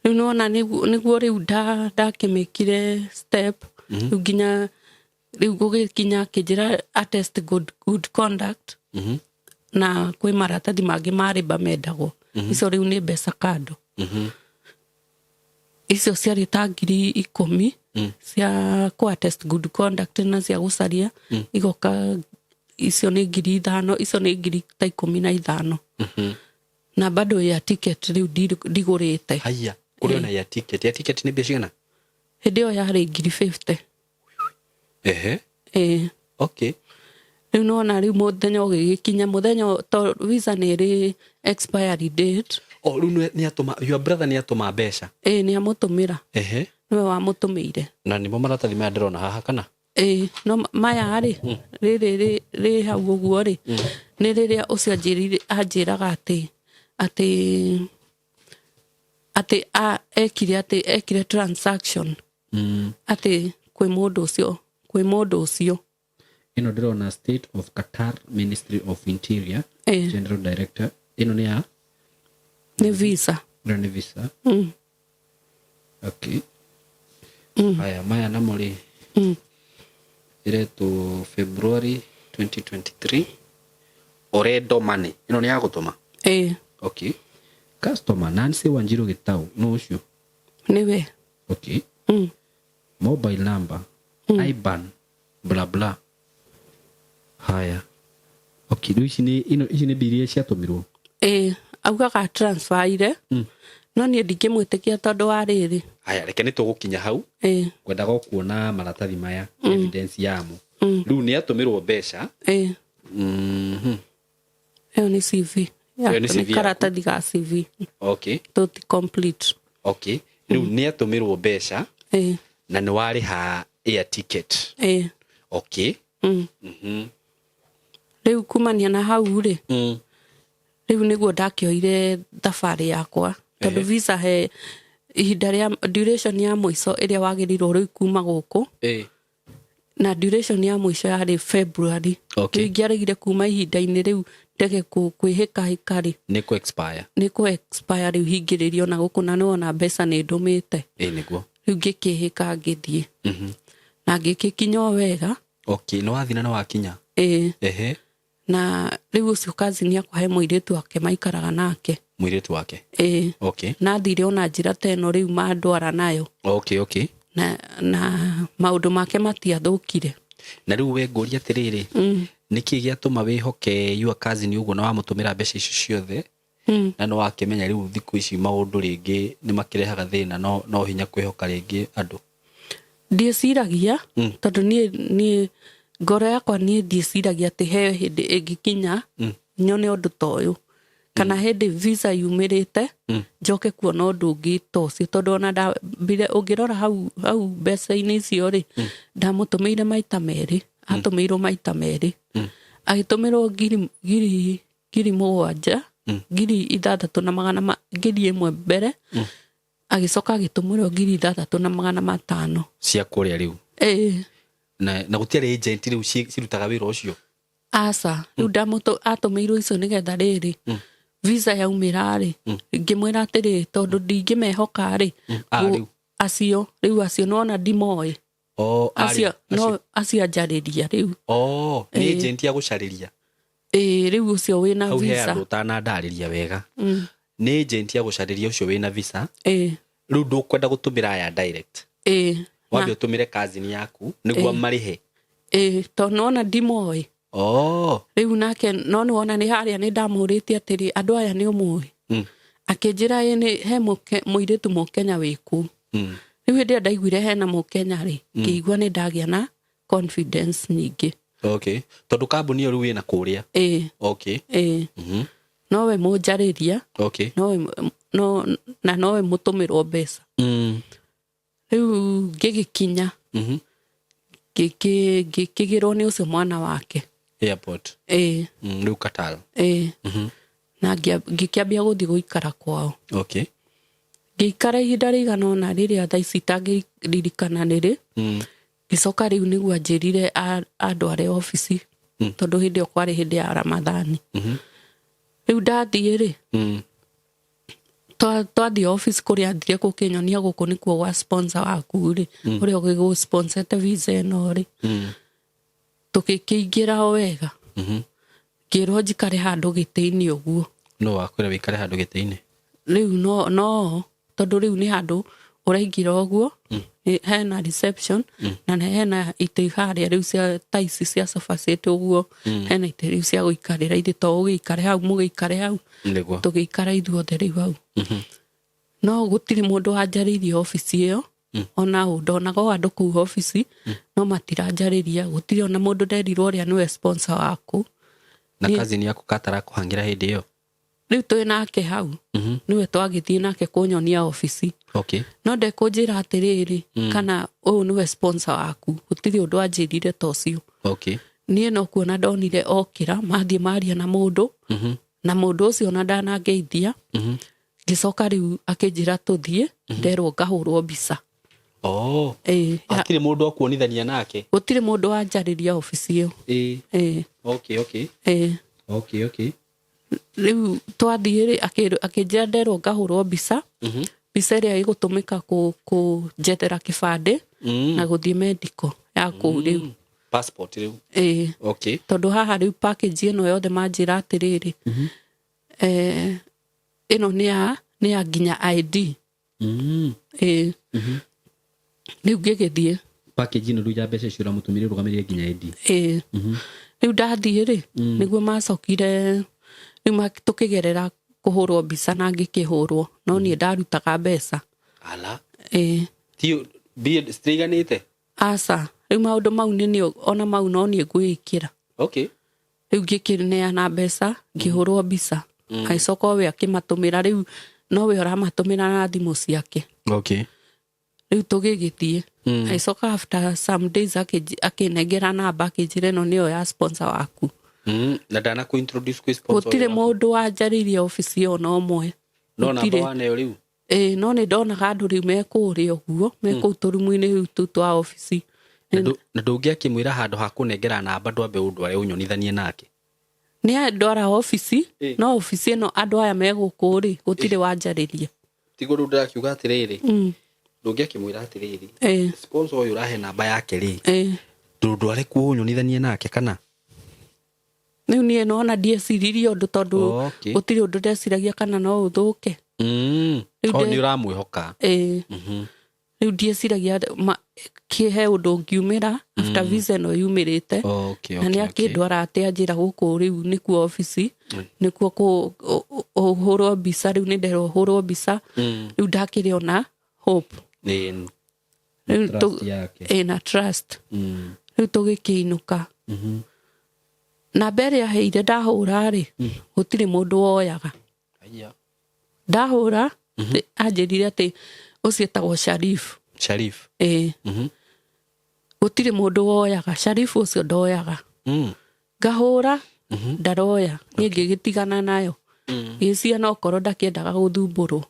Rĩu nĩwona nĩguo rĩu ndakĩmĩkire step rĩu nginya rĩu gũgĩkinya akĩnjĩra attest good conduct, na kwĩ maratathi mangĩ ma rĩmba mendagwo. Icio rĩu nĩ mbeca kando. Icio ciarĩ ta 10,000 cia kũ attest good conduct, na cia gũcaria igoka icio nĩ 5,000, icio nĩ ta 15,000. Na bado ya ticket rĩu ndigũrĩte. Haya, kũrĩ ona ya ticket? Ya ticket nĩ mbia cigana? Hĩndĩ ĩyo yarĩ 50,000. Ĩĩ. Rĩu nĩwona rĩu mũthenya ũgĩgĩkinya, mũthenya to visa nĩ ĩrĩ expiry date. O rĩu nĩ atũma, your brother nĩ atũma mbeca? Ĩĩ, nĩ amũtũmĩra. Nĩwe wamũtũmĩire. Na nĩmo maratathi maya ndĩrona haha, kana? Ĩĩ, no maya rĩ, rĩrĩ rĩ hau ũguo rĩ, nĩ rĩrĩa ũcio anjĩraga atĩ ekire atĩ ekire transaction atĩ kwĩ mũndũ ũcio. Ĩno ndĩrona State of Qatar, Ministry of Interior, General Director, ĩno nĩ ya? Nĩ visa. Ĩno nĩ visa. Okay. Haya, maya namo rĩ? Ĩretwo February 2023, Oredo Money, ĩno nĩ ya gũtũma? Ĩĩ. Okay, customer Nancy Wanjiru Gitau, no ũcio? Nĩwe. Okay. Mobile number, IBAN, bla bla. Haya, okay, rĩu ici nĩ ino, ici nĩ mbia iria ciatũmirwo? Ĩĩ, augaga transferire, no niĩ ndingĩmwĩtĩkia tondũ wa rĩrĩ. Haya, reke nĩ tũgũkinya hau. Ĩĩ. Ngwendaga kuona maratathi maya, evidence yamo. Rĩu nĩ atũmĩrwo mbeca? Ĩĩ. Ĩyo nĩ CV. Ĩyo nĩ CV nĩ yaku? Karatathi ga CV. Toti complete. Okay, rĩu nĩ atũmĩrwo mbeca? Ĩĩ. Na nĩ warĩha air ticket? Ĩĩ. Okay. Rĩu kumania na hau rĩ, rĩu nĩguo ndakĩoire thabarĩ yakwa, tondũ visa he ihinda rĩa duration ya mũico ĩrĩa wagĩrĩirwo rĩu kuma gũkũ, na duration ya mũico yarĩ February. Rĩu ingĩaregire kuma ihinda-inĩ rĩu ndege kwĩhĩkahĩka rĩ, Nĩ kũ expire. Nĩ kũ expire rĩu, hingĩrĩrio na gũkũ, na nĩwona mbeca nĩ ndũmĩte. Ĩ, nĩguo. Rĩu ngĩkĩhĩka ngĩthiĩ na ngĩgĩkinya o wega. Okay, nĩ wathiĩ na nĩ wakinya? Ĩĩ. Na rĩu ũcio cousin yakwa he mũirĩtu wake maikaraga nake. Mũirĩtu wake? Ĩĩ. Okay. Na athire ona njĩra ta ĩno rĩu mandwara nayo. Okay. Na maũndũ make matiathũkire. Na rĩu we ngũria atĩrĩrĩ, nĩkĩ gĩatũma wĩhoke your cousin ũguo na wamũtũmĩra mbeca icio ciothe? Na nĩ wakĩmenya rĩu thikũ ici maũndũ rĩngĩ nĩ makĩrehaga thĩna, no hinya kwĩhoka rĩngĩ andũ. Ndiĩciragia, tondũ niĩ ngoro yakwa niĩ ndiĩciragia atĩ he hĩndĩ ĩngĩkinya nyone ũndũ ta ũyũ, kana hĩndĩ visa yumĩrĩte njoke kuona ũndũ ũngĩ ta ũcio, tondũ ona ndambire ũngĩrora hau mbeca-inĩ icio rĩ, ndamũtũmĩire maita merĩ, atũmĩirwo maita merĩ, agĩtũmĩrwo 7,000, 6,000 na magana 1,000 mbere, agĩcoka agĩtũmĩrwo 6,500 cia kũrĩa rĩu. Ĩĩ. Na gũtiarĩ agent rĩu cirutaga wĩra ũcio? Aca, rĩu atũmĩirwo icio nĩgetha rĩrĩ visa yaumĩra rĩ, ngĩmwĩra atĩrĩ, tondũ ndingĩmehoka rĩ, Rĩu. Acio rĩu acio nĩwona ndimoĩ. Oh, acio no acio anjarĩria rĩu. Oh, nĩ agent ya gũcarĩria. Ĩĩ, rĩu ũcio wĩna hau he visa. Andũ ũtanandarĩria wega. Nĩ agent ya gũcarĩria ũcio wĩna visa. Ĩĩ. Rĩu ndũkwenda gũtũmĩra aya direct. Ĩĩ. Wambe ũtũmĩre cousin yaku nĩguo marĩhe. Ĩĩ, tondũ nĩwona ndimoĩ. Oh. Rĩu nake no nĩwona nĩ harĩa nĩ ndamũrĩtie atĩrĩ, andũ aya nĩ ũmũĩ? Akĩnjĩra ĩ nĩ he mũirĩtu mũkenya wĩ kũu. Rĩu hĩndĩ ĩrĩa ndaiguire hena mũkenya rĩ, ngĩigua nĩ ndagĩa na confidence nyingĩ. Okay. Tondũ kambuni ĩyo rĩu ĩna kũrĩa. Ĩĩ. Okay. Ĩĩ. Nowe mũnjarĩria. Okay. Nowe, no, na nowe mũtũmĩrwo mbeca. Rĩu ngĩgĩkinya. Ngĩkĩgĩrwo nĩ ũcio mwana wake. Airport. Ĩĩ. Rĩu Qatar. Ĩĩ. Na ngĩkĩambia gũthiĩ gũikara kwao. Okay. Ngĩikara ihinda rĩigana ũna rĩrĩa thaa ici itangĩririkana nĩrĩ. Ngĩcoka rĩu nĩguo anjĩrire andware obici. Tondũ hĩndĩ ĩyo kwarĩ hĩndĩ ya Ramadhani. Rĩu ndathiĩ rĩ, twathiĩ obici kũrĩa athire gũkĩnyonia gũkũ nĩkuo gwa sponsor waku rĩ, ũrĩa ũgĩgũ-sponsete visa ĩno rĩ. Tũgĩkĩingĩra o wega. Ngĩrwo njikare handũ gĩtĩ-inĩ ũguo. No wakwĩra wĩikare handũ gĩtĩ-inĩ? Rĩu no, tondũ rĩu nĩ handũ ũraingĩra ũguo, hena reception, na hena itĩ harĩa rĩu cia ta ici cia sofa set ũguo, hena itĩ rĩu cia gũikarĩra, itĩ to ũgĩikare hau, mũgĩikare hau. Nĩguo. Tũgĩikara ithuothe rĩu hau. No gũtirĩ mũndũ wanjarĩirie obici ĩyo, ona ũ ndonaga o andũ kũu obici, no matiranjarĩria, gũtirĩ ona mũndũ nderirwo ũrĩa nĩwe sponsor waku. Na cousin yaku katarakũhangĩra hĩndĩ ĩyo? Rĩu twĩ nake hau, nĩwe twagĩthiĩ nake kũnyonia obici. Okay. No ndekũnjĩra atĩrĩrĩ, kana ũyũ nĩwe sponsor waku, gũtirĩ ũndũ anjĩrire ta ũcio. Okay. Niĩ no kuona ndonire okĩra, mathiĩ maria na mũndũ, na mũndũ ũcio ona ndanangeithia. Ngĩcoka rĩu akĩnjĩra tũthiĩ, nderwo ngahũrwo mbica. Oh. Ĩĩ. Hatirĩ mũndũ akuonithania nake? Gũtirĩ mũndũ wanjarĩria obici ĩyo. Ĩĩ. Ĩĩ. Okay, okay. Ĩĩ. Okay, okay. Rĩu twathiĩ rĩ, akĩnjĩra nderwo ngahũrwo mbica. Mbica ĩrĩa ĩgũtũmĩka kũnjethera kĩbandĩ, na gũthiĩ medical ya kũu rĩu. Passport rĩu. Ĩĩ. Okay. Tondũ haha rĩu package ĩno yothe manjĩra atĩrĩrĩ, ĩno nĩ ya nginya ID. Ĩĩ. Rĩu ngĩgĩthiĩ. Package ĩno rĩu ya mbeca icio ũramũtũmĩire ũrũgamĩrĩre nginya ID. Ĩĩ. Rĩu ndathiĩ rĩ, nĩguo macokire, rĩu tũkĩgerera kũhũrwo mbica na ngĩkĩhũrwo, no niĩ ndarutaga mbeca. Ala. Ĩĩ. Ti mbia citiiganĩte? Aca, rĩu maũndũ mau nĩ niĩ, ona mau no niĩ ngwĩĩkĩra. Okay. Rĩu ngĩkĩneana mbeca, ngĩhũrwo mbica. Agĩcoka we akĩmatũmĩra, rĩu nowe ũramatũmĩra na thimũ ciake. Okay. Rĩu tũgĩgĩthiĩ. Agĩcoka after some days akĩnengera namba, akĩnjĩra ĩno nĩyo ya sponsor waku. Na ndanakũ introduce kwĩ sponsor Gũtirĩ waku? mũndũ wanjarĩirie obici ĩyo na ũmwe. No namba Gũtirĩ. waneo rĩu? Ĩĩ, no nĩ ndonaga andũ rĩu me kũrĩa ũguo, me kũu tũrumu-inĩ rĩu tũu twa obici. Na ndũngĩakĩmwĩra handũ ha kũnengera namba ndwambe ũndware ũnyonithanie nake? Nĩ andwara obici, no obici ĩno andũ aya me gũkũ rĩ, gũtirĩ wanjarĩria. Tiguo rĩu ndĩrakiuga atĩrĩrĩ, ndũngĩakĩmwĩra atĩrĩrĩ, sponsor ũyũ ũrahe namba yake rĩ, ndũndware kuo ũnyonithanie nake kana? Rĩu niĩ nona ndieciririe ũndũ tondũ Okay. gũtirĩ ũndũ ndeciragia kana no ũthũke. Rĩu O nĩ ũramwĩhoka. Ĩĩ. Rĩu ndieciragia kĩhe ũndũ ũngiumĩra after visa ĩno yumĩrĩte. Okay, Na nĩ okay, okay. akĩndwara atĩ anjĩra gũkũ rĩu nĩkuo obici, nĩkuo ũhũrwo mbica. Rĩu nĩ nderwo hũrwo mbica. Rĩu ndakĩrĩ ona hope. Ĩĩ, Rĩu trust yake. Ĩĩ, na trust. Rĩu tũgĩkĩinũka. Namba ĩrĩa aheire ndahũra rĩ, gũtirĩ mũndũ woyaga. Aya. Ndahũra, anjĩrire atĩ ũcio etagwo Sharif. Sharif. Ĩĩ. Gũtirĩ mũndũ woyaga. Sharif ũcio ndoyaga. Ngahũra, ndaroya. Niĩ ngĩgĩtigana nayo, ngĩciria no korwo ndakĩendaga gũthumbũrwo.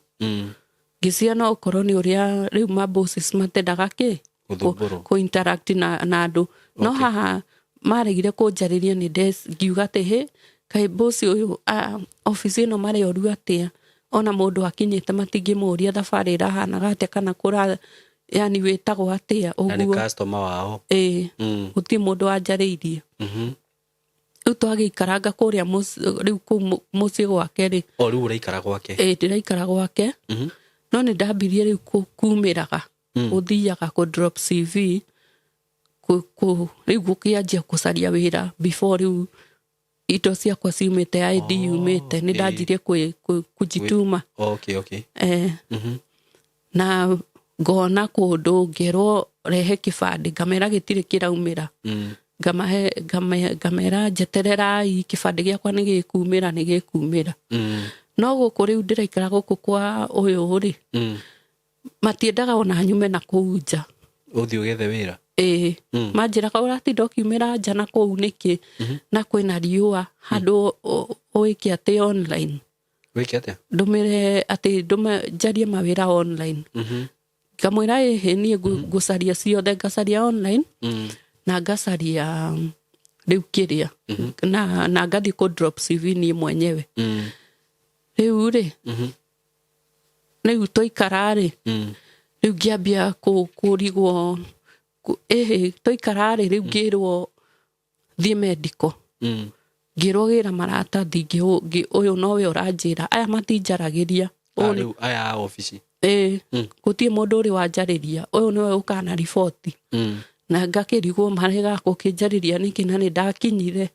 Ngĩciria no korwo nĩ ũrĩa rĩu mabosses matendaga kĩ Gũthumbũrwo. Kũ interact na andũ. No haha maregire kũnjarĩria, nĩ ngiuga atĩ hĩ, kaĩ boss ũyũ obici ĩno marĩ oru atĩa? Ona mũndũ akinyĩte matingĩmũria thabarĩ ĩrahanaga atĩa, kana kũra yani wĩtagwo atĩa. Na nĩ Ũguo. customer wao. Ĩĩ. Gũtirĩ mũndũ wanjarĩirie. Rĩu twagĩikaranga kũrĩa rĩu kũu mũciĩ gwake rĩ. O rĩu ũraikara gwake? Ĩĩ, ndĩraikara gwake. No nĩ ndambirie rĩu kumĩraga, gũthiaga kũ drop CV, rĩu gũkĩanjia gũcaria wĩra before rĩu indo ciakwa ciumĩte, ID yumĩte, nĩ ndanjirie kujituma. Okay. Eh, na ngona kũndũ ngerwo rehe kĩbandĩ, ngamera gĩtirĩ kĩraumĩra. Ngamahe, ngamera njetererai, kĩbandĩ gĩakwa nĩ gĩkumĩra, nĩ gĩkumĩra. No gũkũ rĩu ndĩraikara gũkũ kwa ũyũ rĩ, matiendaga ona nyume na kũu nja. Ũthiĩ ũgethe wĩra. Ĩĩ. Manjĩraga ũratinda ũkiumĩra nja na kũu nĩkĩ, na kwĩna riũa, handũ ũĩke atĩ online. Wĩke atĩa? Ndũmĩre atĩ ndũme njarie mawĩra online. Ngamwĩra ĩhĩ, niĩ ngũcaria ciothe, ngacaria online na ngacaria rĩu kĩrĩa na ngathiĩ kũ drop CV niĩ mwenyewe. Rĩu rĩ, rĩu twaikara rĩ, rĩu ngĩambia kũrigwo ĩhĩ, twaikara rĩ, rĩu ngĩrwo thiĩ medical. Ngĩrwo gĩra maratathi, ũyũ nowe ũranjĩra, aya matinjaragĩria. Ah, Ũyũ rĩu aya a obici? Ĩĩ. Gũtirĩ mũndũ ũrĩ wanjarĩria, ũyũ nĩwe ũkaga na riboti. Na ngakĩrigwo maregaga gũkĩnjarĩria nĩkĩ na nĩ ndakinyire.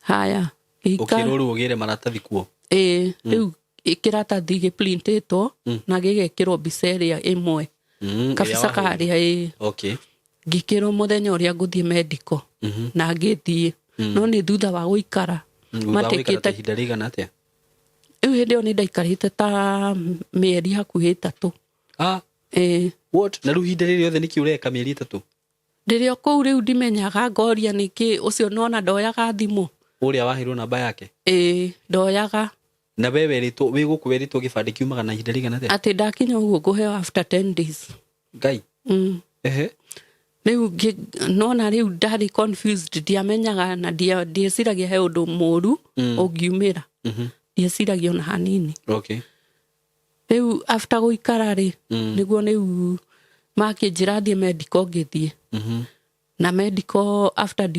Haya, ngĩikara. Ũkĩrwo rĩu ũgĩre maratathi kuo? Ĩĩ, rĩu kĩratathi gĩprintĩtwo na gĩgekĩrwo mbica ĩrĩa ĩmwe. Ĩrĩa Kabica wahũrire. karĩa, ĩĩ. Ngĩkĩrwo mũthenya ũrĩa ngũthiĩ medical na ngĩthiĩ, no nĩ thutha wa gũikara. Thutha wa gũikara Matekĩte ta ihinda rĩigana atĩa? Rĩu hĩndĩ ĩyo nĩ ndaikarĩte ta mĩeri hakuhĩ 3. Ah, Ĩĩ. what? Na rĩu ihinda rĩrĩ rĩothe nĩkĩ ũreka mĩeri 3? Ndĩrĩ o kũu rĩu ndimenyaga, ngoria nĩkĩ ũcio nona ndoyaga thimũ. Ũrĩa waheirwo namba yake? Ĩĩ, ndoyaga. Na we werĩtwo wĩ gũkũ, werĩtwo gĩbandĩ kiumaga na ihinda rĩigana atĩa? Atĩ ndakinya ũguo ngũheo after 10 days. Ngai. Ehe. Rĩu nona rĩu ndarĩ confused, ndiamenyaga na ndieciragia he ũndũ mũru ũngiumĩra. Ndieciragia ona hanini. Rĩu after gũikara rĩ, nĩguo rĩu makĩnjĩra thiĩ medical, ngĩthiĩ. Na medical after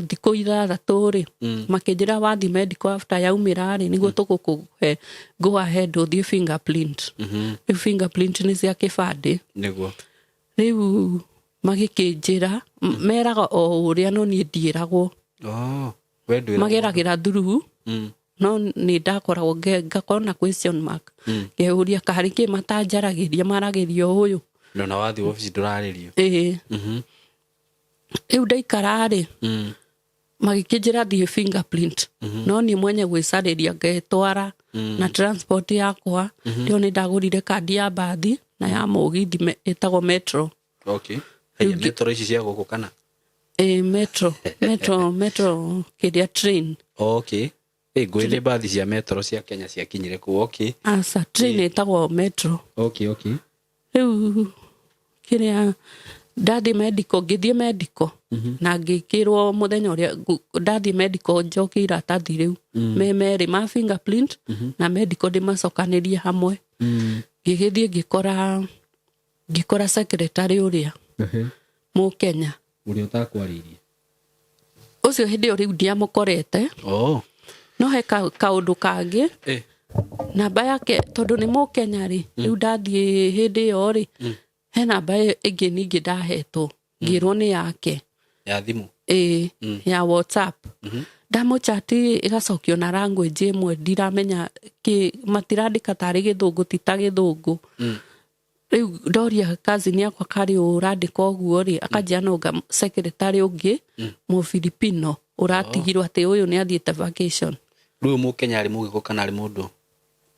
thikũ 6 rĩ, makĩnjĩra wathiĩ medical, after yaumĩra rĩ, nĩguo tũgũkũhe go ahead ũthiĩ fingerprint. Rĩu fingerprint nĩ cia kĩbandĩ. Nĩguo. Rĩu magĩkĩnjĩra, meraga o ũrĩa, no niĩ ndiĩragwo. Oh, we ndwĩragwo. Mageragĩra through. No nĩ ndakoragwo ngakorwo na question mark, ngeyũria karĩ kĩ matanjaragĩria, maragĩria o ũyũ. Na ona wathiĩ obici ndũrarĩrio? Ĩĩ. Rĩu ndaikara rĩ, magĩkĩnjĩra thiĩ fingerprint, no niĩ mwenye gwĩcarĩria ngetwara na transport yakwa. Rĩo nĩ ndagũrire kandi ya mbathi na ya mũgithi, ĩtagwo Metro. Okay, haya, metro ici cia gũkũ kana? Ĩ, metro kĩrĩa, train. Okay, ĩ ngũĩ nĩ mbathi cia metro cia Kenya ciakinyire kũu, okay. Aca, train ĩtagwo Metro. Okay. Rĩu kĩrĩa ndathiĩ medical, ngĩthiĩ medical na ngĩkĩrwo mũthenya ũrĩa ndathiĩ medical njokie iratathi rĩu me merĩ ma fingerprint na medical, ndĩmacokanĩrie hamwe. Ngĩgĩthiĩ ngĩkora secretary ũrĩa Mũkenya. Ũrĩa ũtakwarĩirie? Ũcio hĩndĩ ĩyo rĩu ndiamũkorete. Oh. No he kaũndũ kangĩ. Namba yake tondũ nĩ mũkenya rĩ, rĩu ndathiĩ hĩndĩ ĩyo rĩ, he namba ĩngĩ ningĩ ndahetwo ngĩrwo nĩ yake. Ya thimũ? Ĩĩ, ya WhatsApp. Ndamũchati ĩgacokio na language ĩmwe ndiramenya kĩ, matirandĩka tarĩ gĩthũngũ, ti ta gĩthũngũ. Rĩu ndoria cousin yakwa karĩ ũrandĩka ũguo rĩ, akanjĩra no nga secretary ũngĩ Mũfilipino ũratigirwo atĩ ũyũ nĩ athiĩte vacation. Rĩu mũkenya arĩ mũgĩkũyũ kana arĩ mũndũ?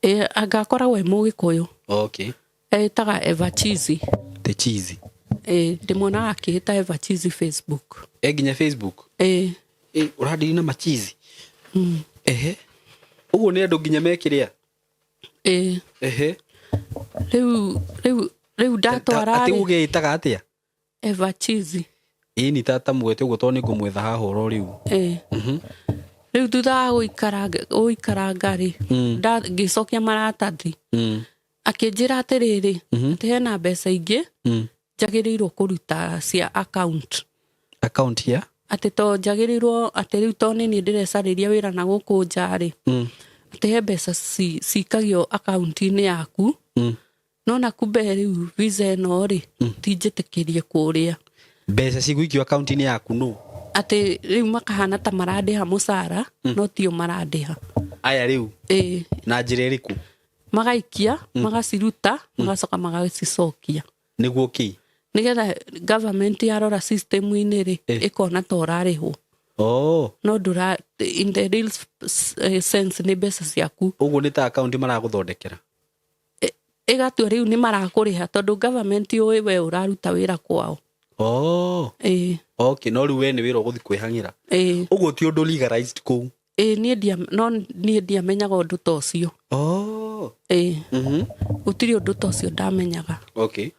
Ĩ, anga akoragwo e mũgĩkũyũ. Okay. Etaga Eva Chizi. The Chizi. Ĩ, ndĩmuonaga akĩĩta Eva Chizi Facebook. E nginya Facebook? Ĩ. Ĩ, ũrandiri na machizi? Ehe. Ũguo nĩ andũ nginya mekĩrĩa? Ĩ. Ehe. Rĩu ndatwara Atĩ rĩ. ũgĩĩtaga atĩa? Eva Chizi. Ĩ ni tata mwete ũguo tondũ nĩngũmwetha haha oro rĩu. Ĩ. Rĩu thutha wa gũikaranga rĩ, ngĩcokia maratathi. Akĩnjĩra atĩrĩrĩ, atĩ hena mbeca ingĩ njagĩrĩirwo kũruta cia account. Account ya? Atĩ to njagĩrĩirwo, atĩ rĩu to nĩ niĩ ndĩrecarĩria wĩra na gũkũ nja rĩ, atĩ he mbeca cikagio account-inĩ yaku. No na kumbe rĩu visa ĩno rĩ, ti njĩtĩkĩrie kũrĩa. Mbeca cigũikio account-inĩ yaku nũ? Atĩ rĩu makahana ta marandĩha mũcara, no tio marandĩha. Aya rĩu? Ĩĩ. Na njĩra ĩrĩkũ? Magaikia, magaciruta, magacoka magacicokia. Nĩguo kĩ? Nĩgetha government yarora system-inĩ rĩ, ĩkona ta ũrarĩhwo. Oh. No ndũra, in the real sense nĩ mbeca ciaku. Ũguo nĩ ta account maragũthondekera? Ĩgatua rĩu nĩ marakũrĩha tondũ government yũĩ we ũraruta wĩra kwao. Oh. Ĩĩ. Okay, no rĩu we nĩ wĩra ũgũthiĩ kwĩhang'ĩra. Ĩĩ. Ũguo ti ũndũ legalized kũu? Ĩĩ, no niĩ ndiamenyaga ũndũ ta ũcio. Oh. Ĩĩ. Gũtirĩ ũndũ ta ũcio ndamenyaga. Okay.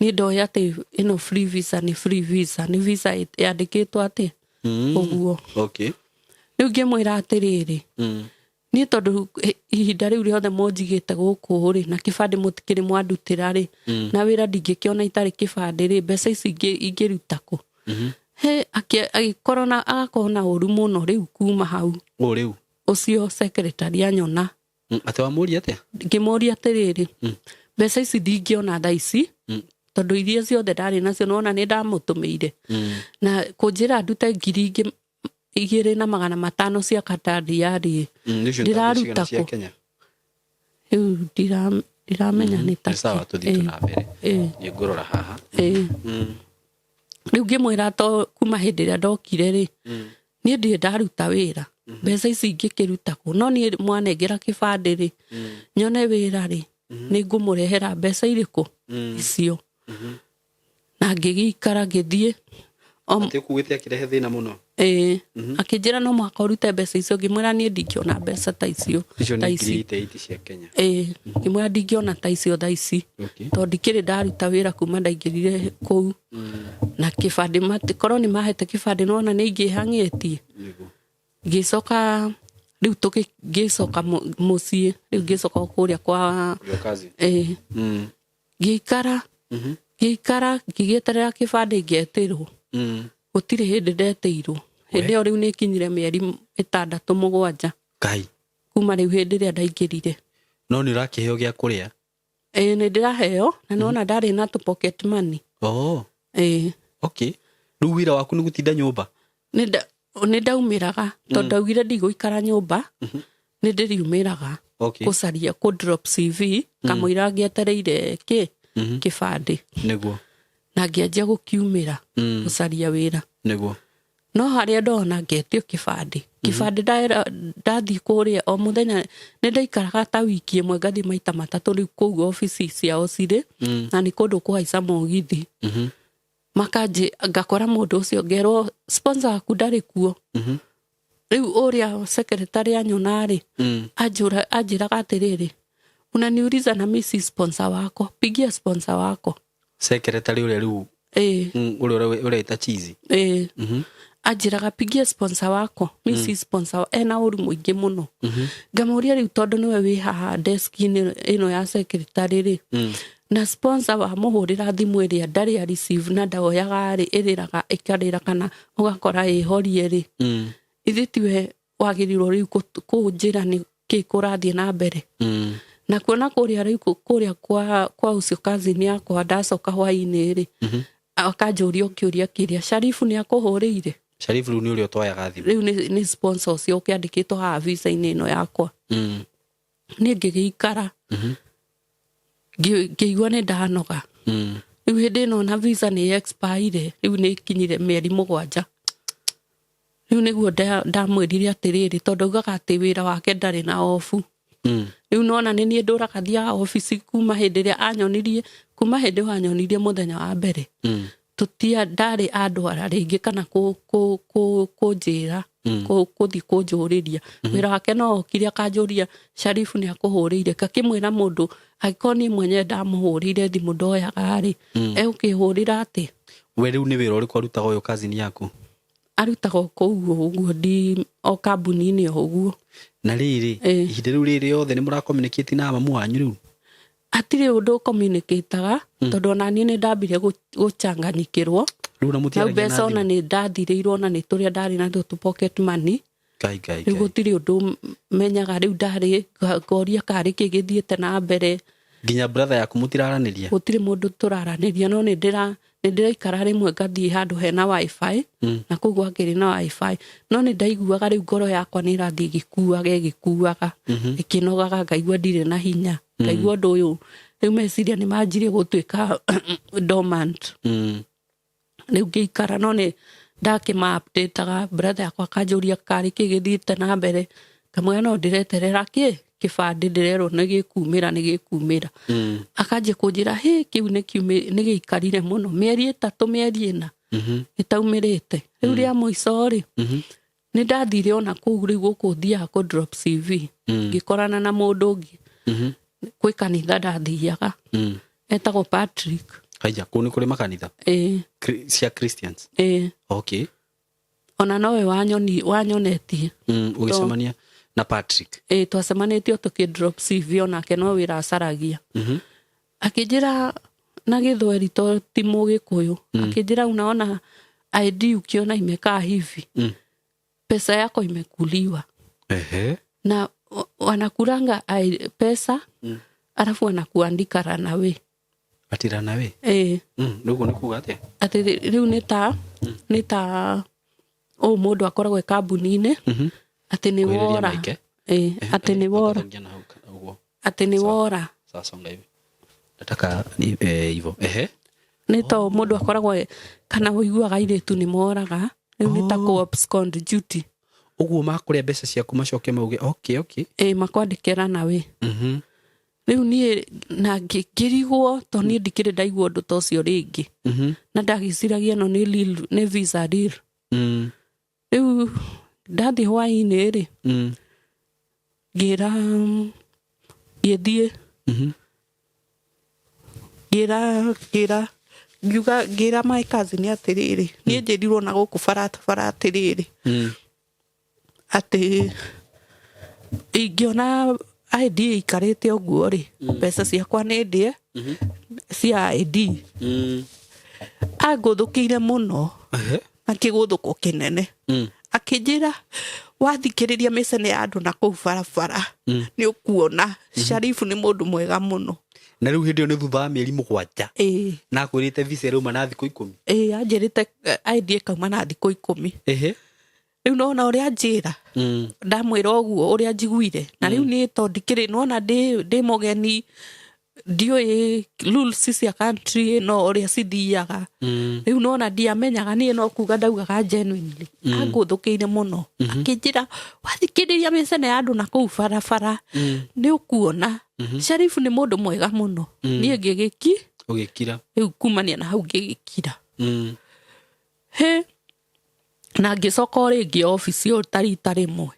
Niĩ ndoĩ atĩ ĩno free visa nĩ free visa, nĩ visa yandĩkĩtwo atĩ ũguo. Okay. Rĩu ngĩmwĩra atĩrĩrĩ, niĩ tondũ ihinda rĩu rĩothe mũnjigĩte gũkũ rĩ, na kĩbandĩ mũtikĩrĩ mwandutĩra rĩ, na wĩra ndingĩkĩona itarĩ kĩbandĩ rĩ, mbeca ici ingĩruta kũ? He, agĩkorwo na, agakorwo na ũru mũno rĩu kuma hau. Ũ rĩu? Ũcio secretary anyona. Atĩ wamũria atĩa? Ngĩmũria atĩrĩrĩ, mbeca ici ndingĩona thaa ici, tondũ iria ciothe ndarĩ nacio nĩwona nĩ ndamũtũmĩire. Na kũnjĩra ndute ngiri igĩrĩ na magana matano cia Qatar rĩ, Nĩcio ndĩraruta cia kũ? Kenya. Rĩu ndiramenya nĩ ta Nĩ sawa, kĩ. tũthiĩ tu na mbere. Nĩ ngũrora haha. Rĩu ngĩmwĩra to kuma hĩndĩ ĩrĩa ndokire rĩ, niĩ ndirĩ ndaruta wĩra. Mbeca ici ingĩkĩruta kũ? No niĩ mwanengera kĩbandĩ rĩ, nyone wĩra rĩ, nĩ ngũmũrehera mbeca irĩkũ? Icio. Na ngĩgĩikara ngĩthiĩ. Atĩ ũkuĩte akĩrehe thĩna mũno? Ĩĩ. Akĩnjĩra no mũhaka ũrute mbeca icio, ngĩmwĩra niĩ ndingĩona mbeca ta icio. Icio nĩ Ta ngiri ici. eight eight cia Kenya. Ĩĩ. Ngĩmwĩra ndingĩona ta icio thaa ici. Okay. Tondũ ndikĩrĩ ndaruta wĩra kuma ndaingĩrire kũu. Na kĩbandĩ korwo nĩ mahete kĩbandĩ nĩwona nĩ ingĩhang'ĩtie. Nĩguo. Ngĩcoka rĩu ngĩcoka mũciĩ, rĩu ngĩcoka kũrĩa kwa Your cousin. Ĩĩ. Ngĩikara. Ngĩikara, ngĩgĩeterera kĩbandĩ ngĩetĩrwo. Gũtirĩ hĩndĩ ndetĩirwo. Hĩndĩ ĩyo rĩu nĩkinyire mĩeri ĩtandatũ mũgwanja. Ngai. Kuma rĩu hĩndĩ ĩrĩa ndaingĩrire. No nĩ ũrakĩheo gĩa kũrĩa? Ĩĩ, nĩ ndĩraheo, na nĩwona ndarĩ na tũ pocket money. Oh. Ĩĩ. Okay. Rĩu wĩra waku nĩ gũtinda nyũmba? Nĩ ndaumĩraga, tondũ ndaugire ndigũikara nyũmba, nĩ ndĩriumĩraga. Okay. Gũcaria, kũ drop CV, kamũira ngĩetereire kĩ? Kĩbandĩ. Nĩguo. Na ngĩanjia gũkiumĩra, gũcaria wĩra. Nĩguo. No harĩa ndona ngetio kĩbandĩ. Kĩbandĩ ndathiĩ kũrĩa o mũthenya, nĩ ndaikaraga ta wiki ĩmwe ngathiĩ maita matatũ rĩu kũu obici ciao cirĩ, na nĩ kũndũ kũhaica mũgithi. Makanjĩ, ngakora mũndũ ũcio ngerwo sponsor waku ndarĩ kuo. Rĩu ũrĩa secretary anyona rĩ, anjĩraga atĩrĩrĩ, unaniuliza na mimi si sponsor wako, pigia sponsor wako. Secretary ũrĩa rĩu, Ĩĩ. Ũrĩa ũreta chizi. Ĩĩ. Anjĩraga pigia sponsor wako, mimi si sponsor wa-, ena ũru mũingĩ mũno. Ngamũria rĩu tondũ nĩwe wĩ haha desk-inĩ ĩno ya secretary rĩ, Na sponsor wamũhũrĩra thimũ ĩrĩa ndarĩ a receive na ndaoyaga rĩ, ĩrĩraga ĩkarĩra kana ũgakora ĩhorie rĩ, ithuĩ tiwe wagĩrĩirwo rĩu kũnjĩra nĩ kĩ kũrathiĩ na mbere. Na kuona kũrĩa rĩu kũrĩa kwa ũcio cousin yakwa, ndacoka hwainĩ rĩ, akanjũria kĩũria kĩrĩa, "Sharifu nĩ akũhũrĩire?" Sharifu rĩu nĩ ũrĩa ũtwayaga thimũ? Rĩu nĩ sponsor ũcio ũkĩandĩkĩtwo haha visa-inĩ ĩno yakwa. Niĩ ngĩgĩikara, ngĩigua nĩ ndanoga. Rĩu hĩndĩ ĩno na visa nĩ expire, rĩu nĩ ikinyire mĩeri 7. Rĩu nĩguo ndamwĩrire atĩrĩrĩ, tondũ augaga atĩ wĩra wake ndarĩ na obu. Rĩu nona nĩ niĩ ndũraga thiaga obici kuma hĩndĩ ĩrĩa anyonirie, kuma hĩndĩ ĩyo anyonirie mũthenya wa mbere. Tũtia ndarĩ andwara rĩngĩ kana kũnjĩra kũthiĩ kũnjũrĩria wĩra wake, no okire akanjũria, "Sharifu nĩ akũhũrĩire?" Ngakĩmwĩra mũndũ angĩkorwo niĩ mwenyewe ndamũhũrĩire thimũ ndoyaga rĩ, egũkĩhũrĩra atĩ? We rĩu nĩ wĩra ũrĩkũ arutaga ũyũ cousin yaku? Arutaga o kũu ũguo, ndi o kambuni-inĩ o ũguo. Na rĩrĩ, ihinda rĩu rĩrĩ yothe nĩ mũracommunicate na mamu wanyu rĩu? Hatirĩ ũndũ communicataga, tondũ ona niĩ nĩ ndambire gũcanganyikĩrwo. Rĩu na na mũtiaragia na mbeca ona thimũ? Nĩ ndathirĩirwo, ona nĩ tũrĩa ndarĩ natuo tu pocket money. Ngai, Ngai, Rĩu Ngai. gũtirĩ ũndũ menyaga. Rĩu ndarĩ ngoria karĩ kĩ gĩthiĩte na mbere. Nginya brother yaku mũtiraranĩria? Gũtirĩ mũndũ tũraranĩria, no nĩ ndĩraikara rĩmwe ngathiĩ handũ hena WiFi, na kũu gwakĩrĩ na WiFi, no nĩ ndaiguaga rĩu ngoro yakwa nĩ ĩrathiĩ ĩgĩkuaga, ĩgĩkuaga, ĩkĩnogaga, ngaigua ndirĩ na hinya, ngaigua ũndũ ũyũ rĩu meciria nĩ manjirie gũtuĩka dormant. Rĩu ngĩikara, no nĩ ndakĩma updateaga. Brother yakwa akanjũria karĩ kĩ gĩthiĩte na mbere, ngamwĩra no ndĩreterera kĩ kĩbandĩ, ndĩrerwo nĩ gĩkumĩra, nĩ gĩkumĩra. Akanjia kũnjĩra, "Hĩ, kĩu nĩ gĩikarire mũno, mĩeri 3, mĩeri 4 gĩtaumĩrĩte." Rĩu rĩa mũico rĩ, nĩ ndathire ona kũu rĩu gũkũ thiaga kũ drop CV, ngĩkorana na mũndũ ũngĩ kwĩ kanitha ndathiaga, etagwo Patrick. Haya, kũu nĩ kũrĩ makanitha? Ĩĩ. Cia Christians? Ĩĩ. Ona nowe wanyonetie. Ũgĩcemania na Patrick? Ĩĩ, twacemanĩtio tũkĩ drop CV, onake no wĩra acaragia. Akĩnjĩra na Gĩthweri, to ti Mũgĩkũyũ, akĩnjĩra, "Unaona ID ukiona imekaa hivi, pesa yako imekuliwa." Na wanakulanga pesa, alafu wanakuandika runaway. Atĩ runaway? Ĩĩ. Rĩu ũguo nĩ kuga atĩa? Atĩ rĩu nĩ ta ũũ mũndũ akoragwo e kambuni-inĩ, atĩ nĩ Kuhĩrĩria wora. mic, eh? Ĩĩ, atĩ nĩ wora. Ongea na hau ũguo. Atĩ nĩ wora. Sawa, songa hivi, nataka hivyo, ehe. Nĩ to mũndũ akoragwo kana ũiguaga airĩtu nĩ moraga, rĩu nĩ ta kũ abscond duty. Ũguo makũrĩa mbeca ciaku macoke mauge okay. Ĩĩ, makwandĩke runaway. Rĩu niĩ na ngĩrigwo, to niĩ ndikĩrĩ ndaigua ũndũ ta ũcio rĩngĩ, na ndagĩciragia ĩno nĩ nĩ visa real. Rĩu ndathiĩ hwainĩ rĩ, ngĩra ngĩthiĩ, ngĩra ngiuga, ngĩra my cousin atĩrĩrĩ, niĩ njĩrirwo na gũkũ barabara atĩrĩrĩ, atĩ ingĩona ID ĩikarĩte ũguo rĩ, mbeca ciakwa nĩ ndĩe cia ID. Angũthũkĩire mũno na kĩgũthũko kĩnene. Akĩnjĩra, "Wathikĩrĩria mĩcene ya andũ na kũu barabara, nĩ ũkuona Sharifu nĩ mũndũ mwega mũno." Na rĩu hĩndĩ ĩyo nĩ thutha wa mĩeri 7? Ĩĩ. Na akwĩrĩte visa ĩrauma na thikũ 10? Ĩĩ, anjĩrĩte ID ĩkauma na thikũ 10. Rĩu nona ũrĩa njĩra, ndamwĩra ũguo ũrĩa njiguire, na rĩu niĩ to ndikĩrĩ nona ndĩ mũgeni, ndiũĩ rules cia country ĩno ũrĩa cithiaga. Rĩu nona ndiamenyaga, niĩ no kuga ndaugaga genuinely. Angũthũkĩire mũno akĩnjĩra, "Wathikĩrĩria mĩcene ya andũ na kũu barabara, nĩ ũkuona Sharifu nĩ mũndũ mwega mũno." Niĩ ngĩgĩki Ũgĩkira. Rĩu kumania na hau ngĩgĩkira. Hĩ, na ngĩcoka o rĩngĩ obici o ta rita rĩmwe.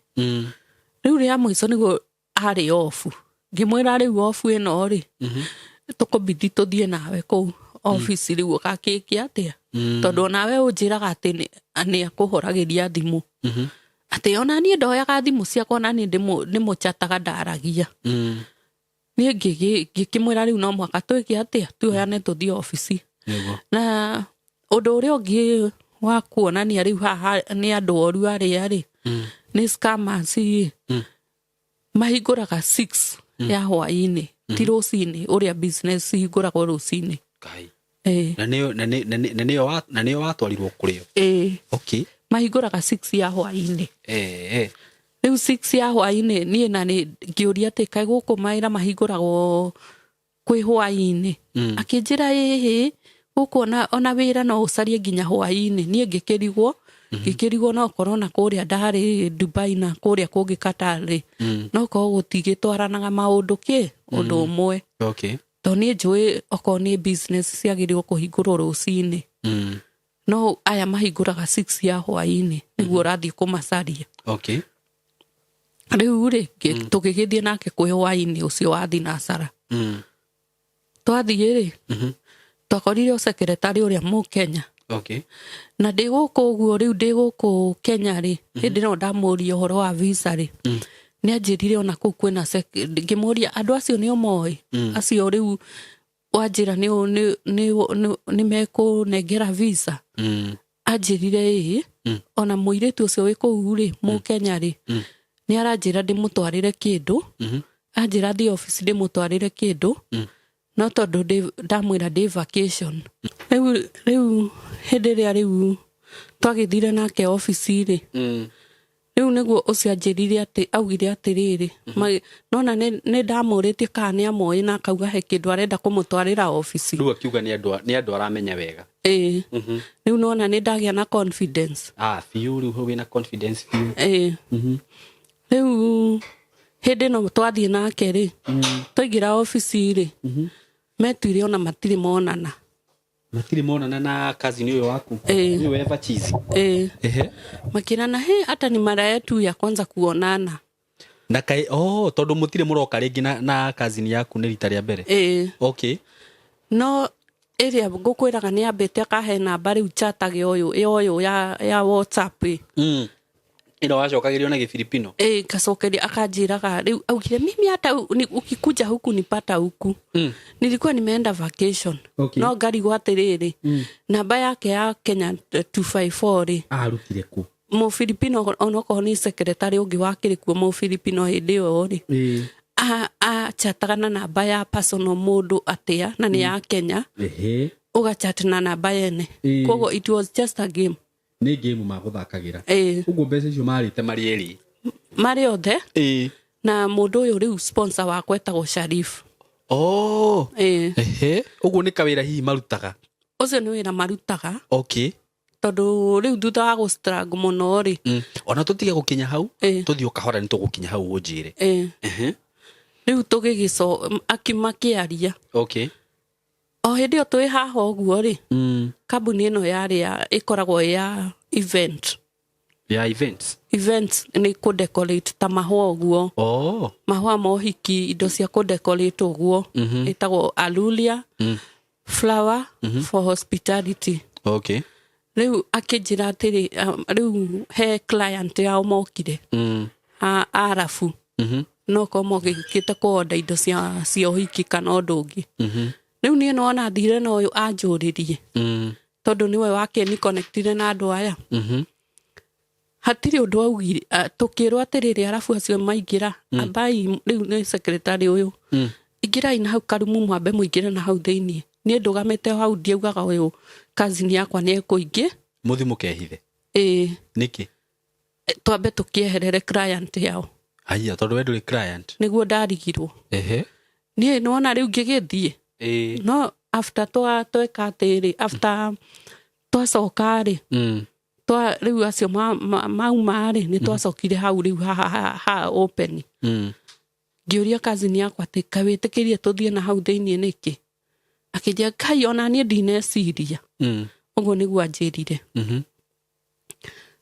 Rĩu rĩa mũico nĩguo arĩ obu, ngĩmwĩra, "Rĩu obu ĩno rĩ, tũkũbithi tũthiĩ nawe kũu obici, rĩu ũgakĩke atĩa? Tondũ onawe ũnjĩraga atĩ nĩ akũhũragĩria thimũ, atĩ ona niĩ ndoyaga thimũ ciakwa, ona niĩ ndĩmũchataga ndaragia." Niĩ ngĩkĩmwĩra rĩu no mũhaka twĩke atĩa, tuoyane tũthiĩ obici. Nĩguo. Na ũndũ ũrĩa ũngĩ wa kuonania rĩu haha nĩ andũ oru arĩa rĩ, nĩ scammers rĩ, mahingũraga 6 ya hwaĩ-inĩ, ti rũcinĩ ũrĩa business ihingũragwo rũcinĩ. Ngai. Ĩĩ. Na nĩyo na nĩ- na nĩ- na nĩyo wa- na nĩyo watwarirwo kũrĩ o? Ĩĩ. Okay. Mahingũraga 6 ya hwaĩ-inĩ. Eh. Rĩu 6 ya hwaĩ-inĩ niĩ na nĩ ngĩũria atĩ kaĩ gũkũ mawĩra mahingũragwo kwĩ hwaĩ-inĩ? Akĩnjĩra ĩhĩ, gũkũ ona wĩra no ũcarie nginya hwaĩ-inĩ. Niĩ ngĩkĩrigwo no korwo na kũrĩa ndarĩ Dubai na kũrĩa kũngĩ Qatar rĩ, no korwo gũtigĩtwaranaga maũndũ kĩ ũndũ ũmwe. Okay. Tondũ niĩ njũĩ okorwo nĩ business ciagĩrĩirwo kũhingũrwo rũcinĩ, no aya mahingũraga 6 ya hwaĩ-inĩ nĩguo ũrathiĩ kũmacaria. Okay. Rĩu rĩ, tũgĩgĩthiĩ nake kwĩ hwaĩ-inĩ ũcio wa thinacara. Twathiĩ rĩ, twakorire o secretary ũrĩa Mũkenya. Okay. Na ndĩ gũkũ ũguo rĩu ndĩ gũkũ Kenya rĩ, hĩndĩ ĩno ndamũria ũhoro wa visa rĩ, nĩ anjĩrire ona kũu kwĩna, ngĩmũria andũ acio nĩ ũmoĩ, acio rĩu wanjĩra nĩ mekũnengera visa. Anjĩrire ĩĩ, ona mũirĩtu ũcio wĩ kũu rĩ, Mũkenya rĩ, nĩ aranjĩra ndĩmũtwarĩre kĩndũ. Anjĩra thiĩ obici ndĩmũtwarĩre kĩndũ, no tondũ ndamwĩra ndĩ vacation rĩu hĩndĩ ĩrĩa rĩu twagĩthire nake obici rĩ, rĩu nĩguo ũcio anjĩrire atĩ augire atĩrĩrĩ, nona nĩ ndamũrĩtie kana nĩ amoĩ, na akauga he kĩndũ arenda kũmũtwarĩra obici. Rĩu akiuga nĩ andũ aramenya wega. Ĩĩ, rĩu nona nĩ ndagĩa na confidence. Ah, biũ, rĩu wĩna confidence biũ. Ĩĩ, rĩu hĩndĩ ĩno twathiĩ nake rĩ, twaingĩra obici rĩ, metuire ona matirĩ monana. Matirĩ monana na cousin ũyũ waku? Ĩĩ. Ũyũ Eva Chizi? Ĩĩ. Ehe. Makĩrana he hata ni mara yetu ya kwanza kuonana. Na kai, oh, tondũ mũtirĩ mũroka rĩngĩ na cousin yaku nĩ rita rĩa mbere? Ĩĩ. Okay. No ĩrĩa ngũkwĩraga nĩ ambĩte akahe namba rĩu chatage ũyũ ũyũ ya WhatsApp ĩ. Ĩno wacokagĩrio na Gĩfilipino? Ĩĩ, ngacokeria akanjĩraga rĩu augire mimi hata ukikuja huku nipata huku. Nilikuwa nimeenda vacation. Okay. No ngarigwo atĩrĩrĩ, namba yake ya Kenya 254 rĩ, Arutire kũ? Mũfilipino onokorwo nĩ secretary ũngĩ wakĩrĩ kuo Mũfilipino hĩndĩ ĩyo rĩ, achataga na namba ya personal mũndũ atĩa na nĩ ya Kenya, ũgachat na namba yene? Koguo it was just a game. Nĩ game magũthakagĩra? Ĩĩ. Ũguo mbeca icio marĩte marĩ erĩ? Marĩ othe. Ĩĩ. Na mũndũ ũyũ rĩu sponsor wakwa etagwo Sharif. Oh. Ĩĩ. Ehe, ũguo nĩ kawĩra hihi marutaga? Ũcio nĩ wĩra marutaga. Okay. Tondũ rĩu thutha wa gũ struggle mũno rĩ, Ona tũtige gũkinya hau. Ĩĩ. Tũthiĩ o kahora, nĩ tũgũkinya hau ũnjĩre. Ĩĩ. Ehe. Rĩu tũgĩgĩco makĩaria, o hĩndĩ ĩyo twĩ haha ũguo rĩ, kambuni ĩno yarĩ ya ĩkoragwo ĩ ya event. Ya events? Events nĩ kũ decorate ta mahũa ũguo. Oh. Mahũa ma ũhiki, indo cia kũ decorate ũguo. Ĩtagwo Alulia Flower for Hospitality. Okay. Rĩu akĩnjĩra atĩrĩ, rĩu he client yao mokire, a arabu, no korwo mogĩkĩte kũonda indo cia ũhiki kana ũndũ ũngĩ. Rĩu niĩ nona thire na ũyũ anjũrĩrie, tondũ nĩwe wakĩni connectire na andũ aya. Hatirĩ ũndũ augire. Tũkĩrwo atĩrĩrĩ, arabu acio maingĩra, ambai rĩu nĩ secretary ũyũ, ingĩrai na hau karumu, mwambe mũingĩre na hau thĩiniĩ. Niĩ ndũgamĩte hau ndiaugaga ũyũ cousin yakwa nĩ ekũingĩ. Mũthi mũkehithe? Ĩĩ. Nĩkĩ? Twambe tũkĩeherere client yao. Haiya, tondũ we ndũrĩ client? Nĩguo ndarigirwo. Niĩ nĩwona rĩu ngĩgĩthiĩ, no after tweka atĩrĩ, after twacoka rĩ, twa rĩu acio mauma rĩ, nĩ twacokire hau rĩu ha open. Ngĩũria cousin yakwa atĩ kaĩ wĩtĩkĩrie tũthiĩ na hau thĩiniĩ nĩkĩ? Akĩnjĩra kai ona niĩ ndineciria. Ũguo nĩguo anjĩrire.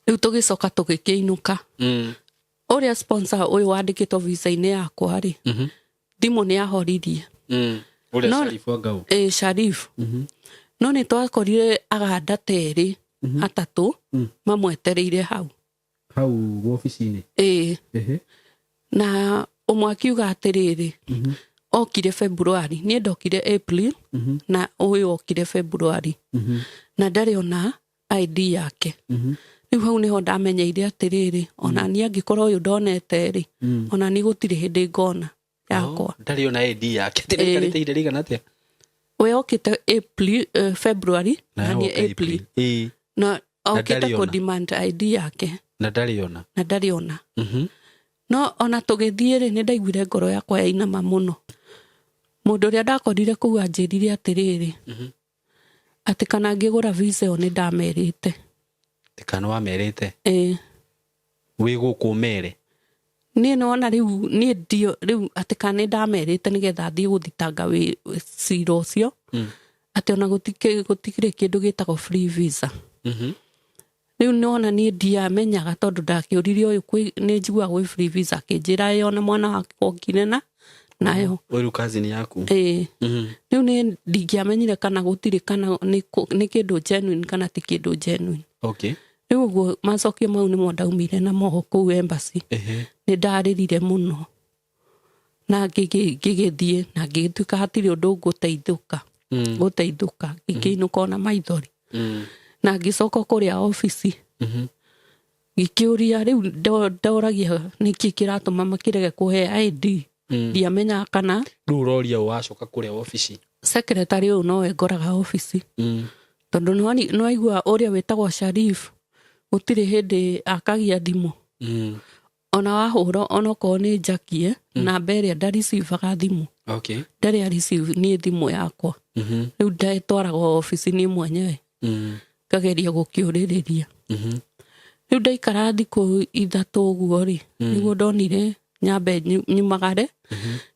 Rĩu tũgĩcoka tũgĩkĩinũka. Ũrĩa sponsor ũyũ wandĩkĩtwo visa-inĩ yakwa rĩ, thimũ nĩ ahoririe. Ũrĩa No- Sharifu Angau? Ĩ, Sharif. No nĩ twakorire aganda terĩ atatũ mamwetereire hau. Hau wobici-inĩ? Ĩ. Ehe. Na ũmwe akiuga atĩrĩrĩ, Okire February, niĩ ndokire April na ũyũ okire February na ndarĩ ona ID yake. Rĩu hau nĩho ndamenyeire atĩrĩrĩ, ona niĩ angĩkorwo ũyũ ndonete rĩ, ona niĩ gũtirĩ hĩndĩ ngona yakwa. Oh, ndarĩ ona ID yake. Tĩraikarĩte ihinda rĩigana atĩa? We okĩte April, February na niĩ oka April. Ĩĩ. Na okĩte ndarĩ ona. kũ demand ID yake. Na ndarĩ ona. Na ndarĩ ona. No ona tũgĩthiĩ rĩ, nĩ ndaiguire ngoro yakwa yainama mũno. Mũndũ ũrĩa ndakorire kũu anjĩrire atĩrĩrĩ, atĩ kana ngĩgũra visa ĩyo nĩ ndamerĩte. Kana wamerĩte? Ĩĩ. Wĩ gũkũ ũmere? Niĩ nĩwona rĩu niĩ ndio rĩu atĩ kana nĩ ndamerĩte nĩgetha thiĩ gũthitanga cira ũcio, atĩ ona gũtikĩrĩ kĩndũ gĩtagwo free visa. Rĩu nĩwona niĩ ndiamenyaga tondũ ndakĩũririe ũyũ nĩ njiguaga gwĩ free visa, akĩnjĩra ĩ ona mwana wake okire na nayo. Ũyũ rĩu cousin yaku? Ĩĩ. Rĩu niĩ ndingĩamenyire kana gũtirĩ, kana nĩ kĩndũ genuine kana ti kĩndũ genuine. Rĩu ũguo macokio mau nĩmo ndaumire namo kũu embassy. Nĩ ndarĩrire mũno na ngĩgĩthiĩ na ngĩgĩtuĩka hatirĩ ũndũ ngũteithũka, gũteithũka, ngĩkĩinũka ona maithori. Na ngĩcoka kũrĩa obici ngĩkĩũria, rĩu ndoragia nĩkĩ kĩratũma makĩrege kũhe ID. Ndiamenyaga kana Rĩu ũroria ũ wacoka kũrĩa obici? Secretary ũyũ nowe ngoraga obici, tondũ nĩwaigua ũrĩa wĩtagwo Sharif gũtirĩ hĩndĩ akagia thimũ. Ona wahũra onokorwo nĩ njakie namba ĩrĩa ndaricivaga thimũ. Ndarĩ a receive niĩ thimũ yakwa. Rĩu ndetwaraga obici niĩ mwenyewe, ngageria gũkĩũrĩrĩria. Rĩu ndaikara thikũ 3 ũguo rĩ, nĩguo ndonire nyambe nyumagare,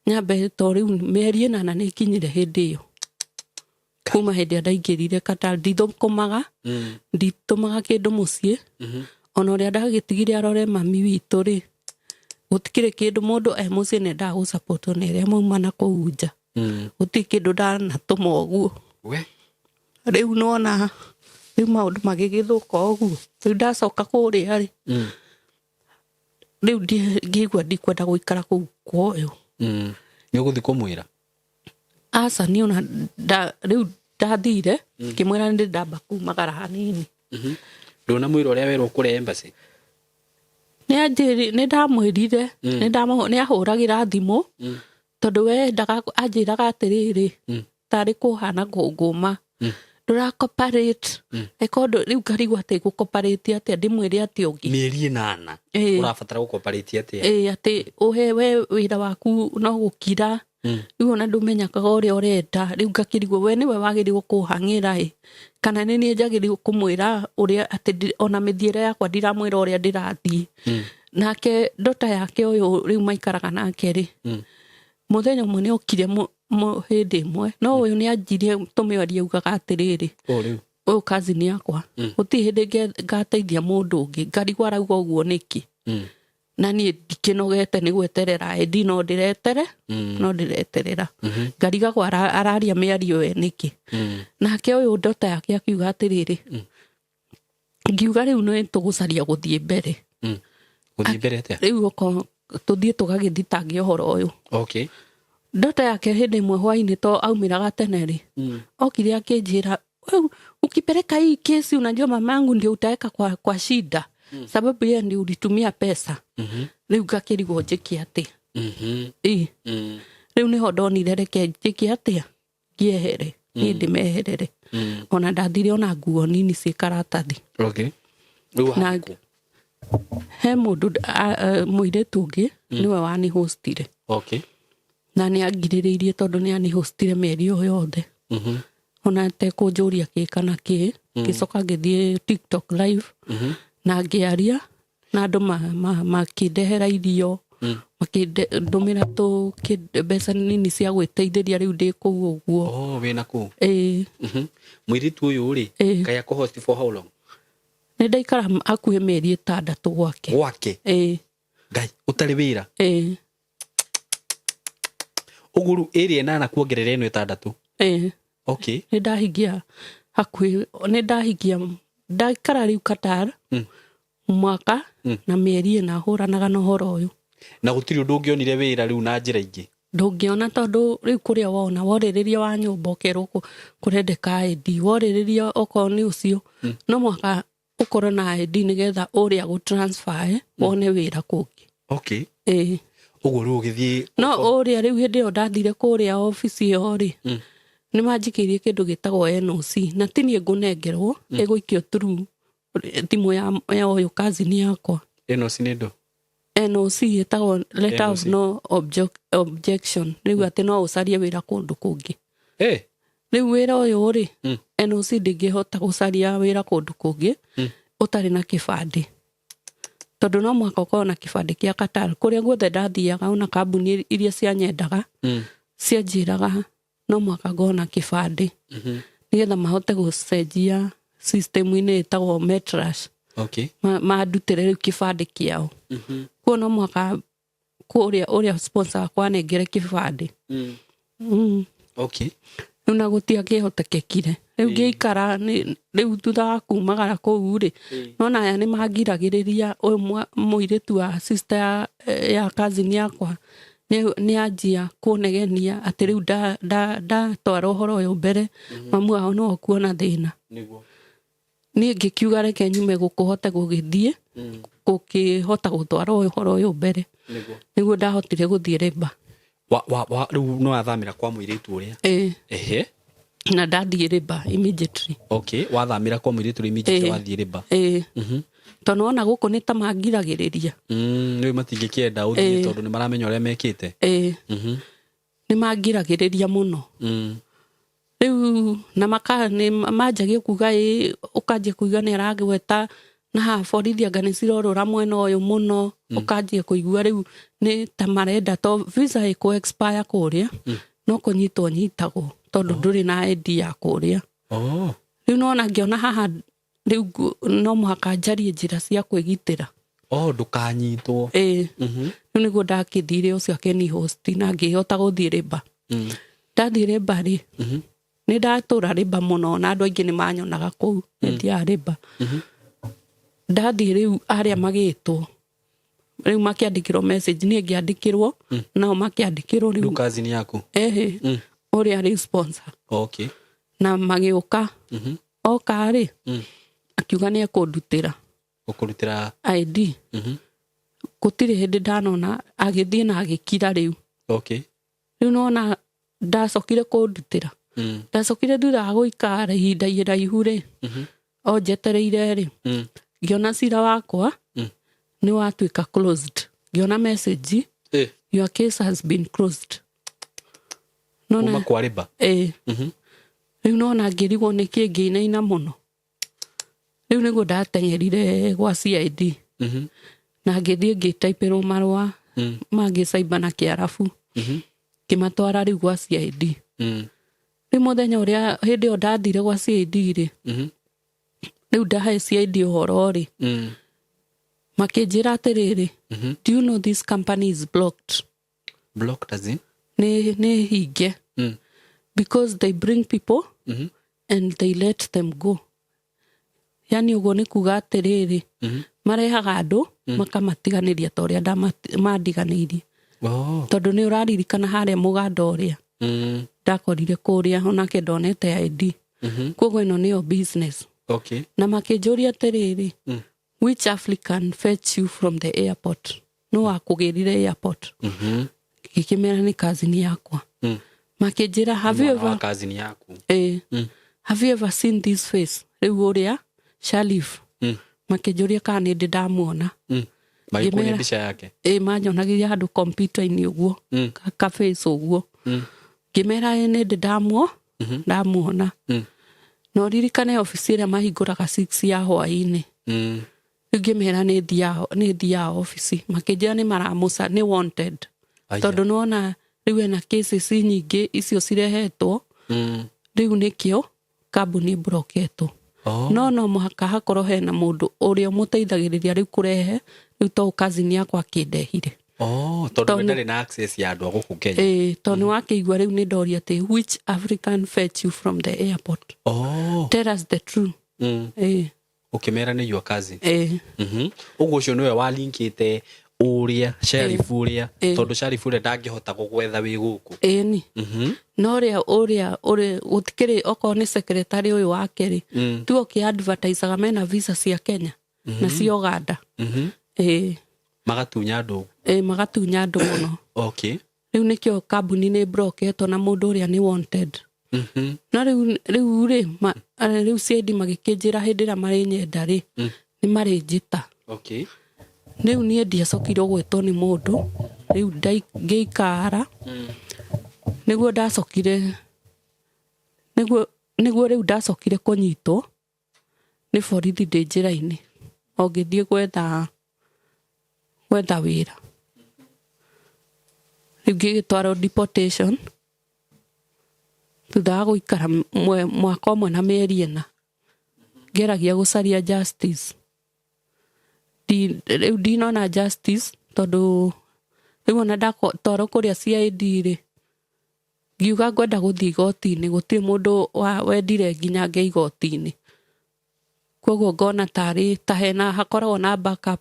nyambe to rĩu mĩeri 8 nĩ ikinyire hĩndĩ ĩyo. Kuma hĩndĩ ĩrĩa ndaingĩrire Qatar ndithũkũmaga, nditũmaga kĩndũ mũciĩ. Ona ũrĩa ndagĩtigire arore mami witũ rĩ, gũtikĩrĩ kĩndũ mũndũ e mũciĩ nĩendaga gũsapotwo nĩ arĩa mauma na kũu nja. Gũtirĩ kĩndũ ndanatũma ũguo. We. Rĩu nĩwona rĩu maũndũ magĩgĩthũka ũguo. Rĩu ndacoka kũrĩa rĩ, rĩu ngĩigua ndikwenda gũikara kũu kwa ũyũ. Nĩ ũgũthiĩ kũmwĩra? Aca, niĩ ona rĩu ndathire ngĩmwĩra nĩ ndamba kumagara hanini. Ndũnamwĩra ũrĩa werwo kũrĩa embassy? Nĩ anjĩri, nĩ ndamwĩrire, nĩ ahũragĩra thimũ, tondũ we endaga, anjĩraga atĩrĩrĩ, tarĩ kũhana kũngũma. Ndũra cooperate. Eko ũndũ, rĩu ngarigwo atĩ gũ-cooperate atĩa, ndĩmwĩre atĩa ũngĩ? Mĩeri 8. Ũrabatara gũ-cooperate atĩa? Ĩĩ, atĩ ũhe we wĩra waku no gũkira. Rĩu ona ndũmenyaga ũrĩa ũrenda. Rĩu ngakĩrigwo we nĩwe wagĩrĩirwo kũhang'ĩra ĩ, kana nĩ niĩ njagĩrĩirwo kũmwĩra ũrĩa atĩ ona mĩthiĩre yakwa ndiramwĩra ũrĩa ndĩrathiĩ. Nake ndota yake ũyũ rĩu maikaraga nake rĩ, mũthenya ũmwe nĩ okire hĩndĩ ĩmwe, no ũyũ nĩ anjirie tũmĩarie augaga atĩrĩrĩ, Ũyũ rĩu? Ũyũ cousin yakwa. Gũtirĩ hĩndĩ ngateithia mũndũ ũngĩ. Ngarigwo arauga ũguo nĩkĩ? Na niĩ ndikĩnogete nĩ gweterera ID, no ndĩretere, no ndĩreterera. Ngarigagwo araria mĩario we nĩkĩ? Nake ũyũ ndota yake akiuga atĩrĩrĩ, ngiuga rĩu nĩ tũgũcaria gũthiĩ mbere. Gũthiĩ mbere atĩa? Rĩu okorwo tũthiĩ tũgagĩthitange ũhoro ũyũ. Ndota yake hĩndĩ ĩmwe hwainĩ to aumĩraga tene rĩ, okire akĩnjĩra, wewe ukipeleka hii kesi unajua mamangu ndio utaweka kwa shida. Sababu yeye ndio ulitumia pesa. Rĩu ngakĩrigwo njĩke atĩa? Ĩ. Rĩu nĩho ndonire reke njĩke atĩa? Ngĩehere. Niĩ ndĩmeherere. Ona ndathire ona nguo nini ciĩ karatathi. Rĩu Na wathiĩ kũ? he mũndũ mũirĩtu ũngĩ, nĩwe wanihostire. Na nĩ angirĩrĩirie tondũ nĩ anihostire mĩeri ĩyo yothe. Ona atekũnjũria kĩ kana kĩ. Ngĩcoka ngĩthiĩ TikTok live. Na ngĩaria na andũ makĩndehera irio, makĩndũmĩra mbeca nini cia gwĩteithĩria rĩu ndĩ kũu ũguo. Oh, wĩna kũu? Ĩĩ. Mũirĩtu ũyũ rĩ, Ĩĩ. kaĩ akũhost for how long? Nĩ ndaikara hakuhĩ mĩeri 6 gwake. Gwake? Ĩĩ. Ngai, ũtarĩ wĩra? Ĩĩ. Ũguo rĩu ĩrĩ 8 kuongerera ĩno 6? Ĩĩ. Nĩ ndahingia hakuhĩ, nĩ ndahingia, ndaikara rĩu Qatar mwaka na mĩeri 4 hũranaga na ũhoro ũyũ. Na gũtirĩ ũndũ ũngĩonire wĩra rĩu na njĩra ingĩ? Ndũngĩona tondũ rĩu kũrĩa wona worĩrĩria wa nyũmba ũkerwo kũrendeka ID, worĩrĩria okorwo nĩ ũcio, no mũhaka ũkorwo na ID nĩgetha ũrĩa gũ transfer wone wĩra kũngĩ. Okay. Ĩĩ. Ũguo rĩu ũgĩthiĩ. No ũrĩa rĩu hĩndĩ ĩyo ndathire kũrĩa obici ĩyo rĩ, nĩ manjikĩirie kĩndũ gĩtagwo NOC, na ti niĩ ngũnengerwo, ĩgũikio through thimũ ya ũyũ cousin yakwa. Ĩno ci nĩ ndũ? NOC ĩtagwo letter of NOC. no objection, rĩu atĩ no ũcarie wĩra kũndũ kũngĩ. Rĩu wĩra ũyũ rĩ, NOC ndĩngĩhota gũcaria wĩra kũndũ kũngĩ ũtarĩ na kĩbandĩ, tondũ no mũhaka ũkorwo na kĩbandĩ kĩa Qatar. Kũrĩa guothe ndathiaga, ona kambuni iria cianyendaga cianjĩraga no mũhaka ngorwo na kĩbandĩ nĩgetha mahote gũcenjia system-inĩ ĩtagwo Metrash, mandutĩre rĩu kĩbandĩ kĩao. Kuo no mũhaka kũrĩa ũrĩa sponsor wakwa anengere kĩbandĩ. Rĩu na gũtiakĩhotekekire, rĩu ngĩikara rĩu thutha wa kumagara kũu rĩ, nona aya nĩ mangiragĩrĩria. Ũyũ mũirĩtu wa sister ya cousin yakwa nĩ anjia kũnegenia atĩ rĩu ndatwara ũhoro ũyũ mbere, mamu wao no kuona thĩna. Niĩ ngĩkiuga reke nyume gũkũ hote gũgĩthiĩ gũkĩhota gũtwara ũhoro ũyũ mbere. Nĩguo ndahotire gũthiĩ rĩmba. Wa rĩu no wathamĩra kwa mũirĩtu ũrĩa? Ĩĩ. Na ndathiĩ rĩmba immediately. Okay, wathamĩra kwa mũirĩtu ũrĩa immediately? Ĩĩ. Wathiĩ rĩmba? Ĩĩ, tondũ wona gũkũ nĩ ta mangiragĩrĩria. Rĩu matingĩkĩenda ũthiĩ Ĩĩ. tondũ nĩ maramenya ũrĩa mekĩte. Ĩĩ, nĩ mangiragĩrĩria mũno. Rĩu na maka nĩ manjagia kuga ĩ ũkanjia kuiga nĩ aragweta na haha borithi anga nĩ cirorũra mwena ũyũ mũno, ũkanjia kũigua rĩu nĩ ta marenda to visa ĩkũ expire kũrĩa, no kũnyitwo nyitagwo tondũ ndũrĩ na ID ya kũrĩa. Rĩu nona ngĩona haha rĩu no mũhaka njarie njĩra cia kwĩgitĩra. Oh, ndũkanyitwo. Ĩĩ. Rĩu nĩguo ndakĩthire ũcio akĩni host na ngĩhota gũthiĩ rĩmba. Ndathiĩ rĩmba rĩ, nĩ ndatũra rĩmba mũno na andũ aingĩ nĩ manyonaga kũu nĩ thiaga rĩmba. Ndathiĩ rĩu arĩa magĩtwo rĩu makĩandĩkĩrwo message, niĩ ngĩandĩkĩrwo, nao makĩandĩkĩrwo rĩu rĩu. Cousin yaku? Ehe, ũrĩa rĩu sponsor. Na magĩũka. Oka rĩ, akiuga nĩ ekũndutĩra. Gũkũrutĩra? ID. Gũtirĩ hĩndĩ ndanona agĩthiĩ na agĩkira rĩu. Rĩu nona ndacokire kũndutĩra, ndacokire thutha wa gũikara ihinda iraihu rĩ, o njetereire rĩ, ngĩona cira wakwa nĩ watuĩka closed. Ngĩona message, "Your case has been closed." Kuma Nona kwa rĩmba? Ĩĩ. Rĩu nona ngĩrigwo nĩkĩ, ngĩinaina mũno. Rĩu nĩguo ndateng'erire gwa CID na ngĩthiĩ ngĩtaipĩrwo marũa mangĩ caimba na kĩarabu, ngĩmatwara rĩu gwa CID. Rĩu mũthenya ũrĩa hĩndĩ ĩyo ndathire gwa CID rĩ, rĩu ndahe CID ũhoro rĩ, makĩnjĩra atĩrĩrĩ, "Do you know this company is blocked?" Blocked as in? Nĩ hinge because they bring people and they let them go. Yani ũguo nĩ kuga atĩrĩrĩ, marehaga andũ makamatiganĩria ta ũrĩa mandiganĩirie. Tondũ nĩ ũraririkana harĩa mũganda ũrĩa ndakorire kũrĩa onake ndonete ID. Koguo ĩno nĩyo business. Na makĩnjũria atĩrĩrĩ, "Which African fetch you from the airport?" No wakũgĩrire airport? Ngĩkĩmera nĩ cousin yakwa. Makĩnjĩra, "Have you Mwana wa ever cousin yaku? Have you ever seen this face?" Rĩu ũrĩa Sharif makĩnjũria kana nĩ ndĩ ndamuona. Magĩkuonia Ngĩmera- mbica yake? Ĩ, manyonagiria handũ kompiuta-inĩ ũguo, ka face ũguo. Ngĩmera ĩ nĩ ndĩ ndamuona. Na ũririkane obici ĩrĩa mahingũraga 6 ya hwaĩ-inĩ. Rĩu ngĩmera nĩ thiaga obici, makĩnjĩra nĩ maramũca, nĩ wanted. Aya. Tondũ nĩwona rĩu ena cases nyingĩ icio cirehetwo. Rĩu nĩkĩo kambuni ĩmburoketwo. No mũhaka hakorwo hena mũndũ ũrĩa ũmũteithagĩrĩria rĩu kũrehe rĩu to cousin yakwa akĩndehire. Oh, tondũ we Tondũ- ndarĩ na access ya andũ a gũkũ Kenya. Ĩĩ, tondũ nĩ wakĩigua rĩu nĩ ndoria atĩ, "Which African fetch you from the airport? Tell us the truth." Ĩĩ. Ũkĩmera nĩ your cousin? Ĩĩ. Ũguo ũcio nĩwe walinkĩte Ũrĩa sheriff ũrĩa, Ĩĩ. tondũ sheriff ũrĩa ndangĩhota gũgwetha wĩ gũkũ. Ĩni. No ũrĩa ũrĩa ũrĩ gũtikĩrĩ, okorwo nĩ secretary ũyũ wake rĩ, tiwe ũkĩ-advertisaga mena visa cia Kenya na cia Uganda. Ĩĩ. Magatunya andũ. Ĩĩ, magatunya andũ mũno. Rĩu nĩkĩo kambuni nĩ broketwo na mũndũ ũrĩa nĩ wanted. No rĩu rĩ, rĩu CID magĩkĩnjĩra hĩndĩ ĩrĩa marĩnyenda rĩ, nĩ marĩnjĩta. Rĩu niĩ ndiacokire gwĩtwo nĩ mũndũ. Rĩu ngĩikara nĩguo ndacokire, nĩguo rĩu ndacokire kũnyitwo nĩ borithi ndĩ njĩra-inĩ o ngĩthiĩ gwetha wĩra. Rĩu ngĩgĩtwarwo deportation thutha wa gũikara mwaka ũmwe na mĩeri 4 ngĩgeragia gũcaria justice. Rĩu ndinona justice, tondũ rĩu ona ndatwarwo kũrĩa CID rĩ, ngiuga ngwenda gũthiĩ igoti-inĩ, gũtirĩ mũndũ wendire nginya nge igoti-inĩ. Koguo ngona tarĩ ta hena hakoragwo na backup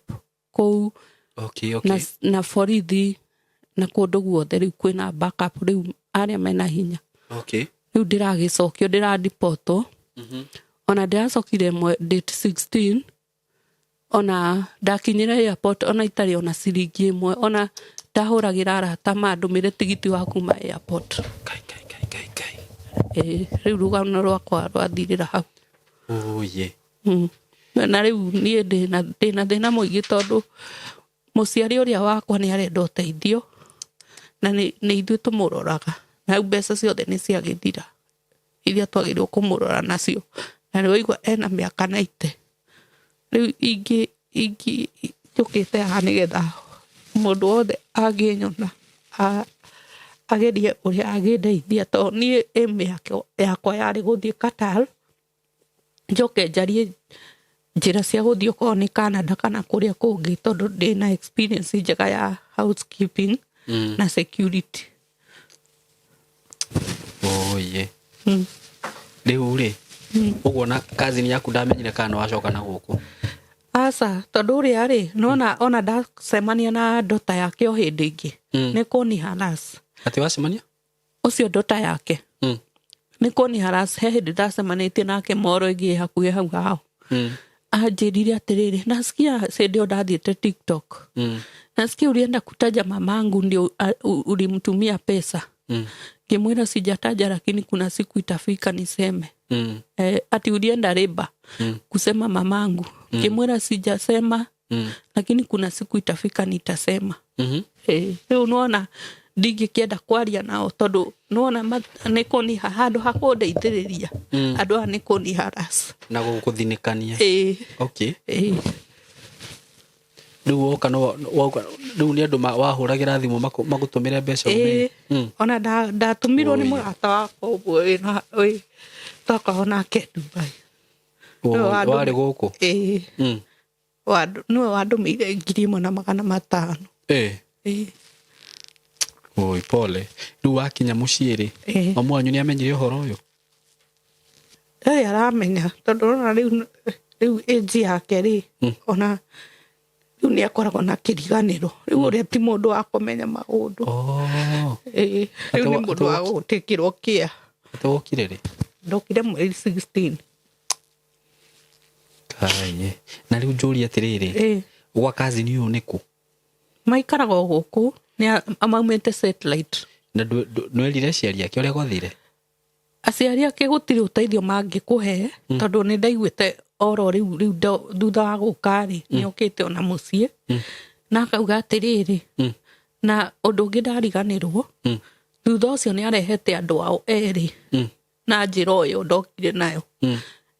kũu. Na borithi na kũndũ guothe rĩu kwĩna backup, rĩu arĩa mena hinya. Rĩu ndĩragĩcokio, ndĩradipotwo. Ona ndĩracokire date 16, ona ndakinyire airport ona itarĩ ona ciringi ĩmwe, ona ndahũragĩra arata mandũmĩre tigiti wa kuma airport. Kai, kai, kai, kai, kai. Ĩĩ, rĩu rũgano rwakwa rwathirĩra hau. Oye. Na rĩu niĩ ndĩna thĩna mũingĩ, tondũ mũciari ũrĩa wakwa nĩ arenda ũteithio na nĩ ithuĩ tũmũroraga, na rĩu mbeca ciothe nĩ ciagĩthira iria twagĩrĩirwo kũmũrora nacio, na nĩ waigua ena mĩaka 90. Rĩu ingĩ njũkĩte haha nĩgetha mũndũ wothe angĩnyona agerie ũrĩa angĩndeithia, tondũ niĩ aim yakwa yarĩ gũthiĩ Qatar, njoke njarie njĩra cia gũthiĩ okorwo nĩ Canada kana kũrĩa kũngĩ, tondũ ndĩna experience njega ya housekeeping na security. Oye. Rĩu rĩ, ũguo na cousin yaku ndamenyire kana nĩ wacoka na gũkũ? Aca, tondũ ũrĩa rĩ, nona ona ndacemania na ndota yake o hĩndĩ ĩngĩ, nĩ kũni harass. Atĩ wacemania? Ũcio ndota yake nĩ kũni harass. He hĩndĩ ndacemanĩtie nake moro ĩngĩ hakuhĩ hau hao, anjĩrire atĩrĩrĩ, nasikia hĩndĩ ĩyo ndathiĩte TikTok, nasikia ulienda kutaja mamangu ndio ulimtumia pesa. Ngĩmwĩra sijataja, lakini kuna siku itafika niseme. Ati ulienda labour kusema mamangu. Ngĩmwĩra sijasema, lakini kuna siku itafika nitasema. Rĩu nĩwona ndingĩkĩenda kwaria nao, tondũ nĩwona nĩ kũniha handũ ha kũndeithĩrĩria, andũ aya nĩ kũni harass. Na gũgũthinĩkania. Ĩĩ. Ĩĩ. Rĩu woka no woka rĩu nĩ andũ wahũragĩra thimũ magũtũmĩre mbeca Ĩĩ. ũmĩre? Ona ndatũmirwo nĩ Oi. mũrata wakwa ũmwe wĩna wĩ twakoragwo nake Dubai. Nĩwe Warĩ gũkũ? Ĩĩ. Nĩwe wandũmĩire 1500. Ĩĩ. Oi, pole. Rĩu wakinya mũciĩ rĩ, mamu wanyu nĩ amenyire ũhoro ũyũ? Ndarĩ aramenya, tondũ ũrona rĩu age yake rĩ, ona rĩu nĩ akoragwo na kĩriganĩro. Rĩu ũrĩa ti mũndũ wa kũmenya maũndũ. Ĩĩ, rĩu nĩ mũndũ wa gũtĩkĩrwo kĩa. Atĩ wokire rĩ? Ndokire mweri 16. Kai. Na rĩu njũrie atĩrĩrĩ, gwa cousin ũyũ nĩ kũ? Maikaraga o gũkũ, nĩ maumĩte satellite. Na nĩwerire aciari ake ũrĩa gwathire? Aciari ake gũtirĩ ũteithio mangĩkũhe, tondũ nĩ ndaiguĩte oro rĩu thutha wa gũka rĩ, nĩ okĩte ona mũciĩ na akauga atĩrĩrĩ, na ũndũ ũngĩ ndariganĩrwo, thutha ũcio nĩ arehete andũ ao erĩ na njĩra o ĩyo ndokire nayo,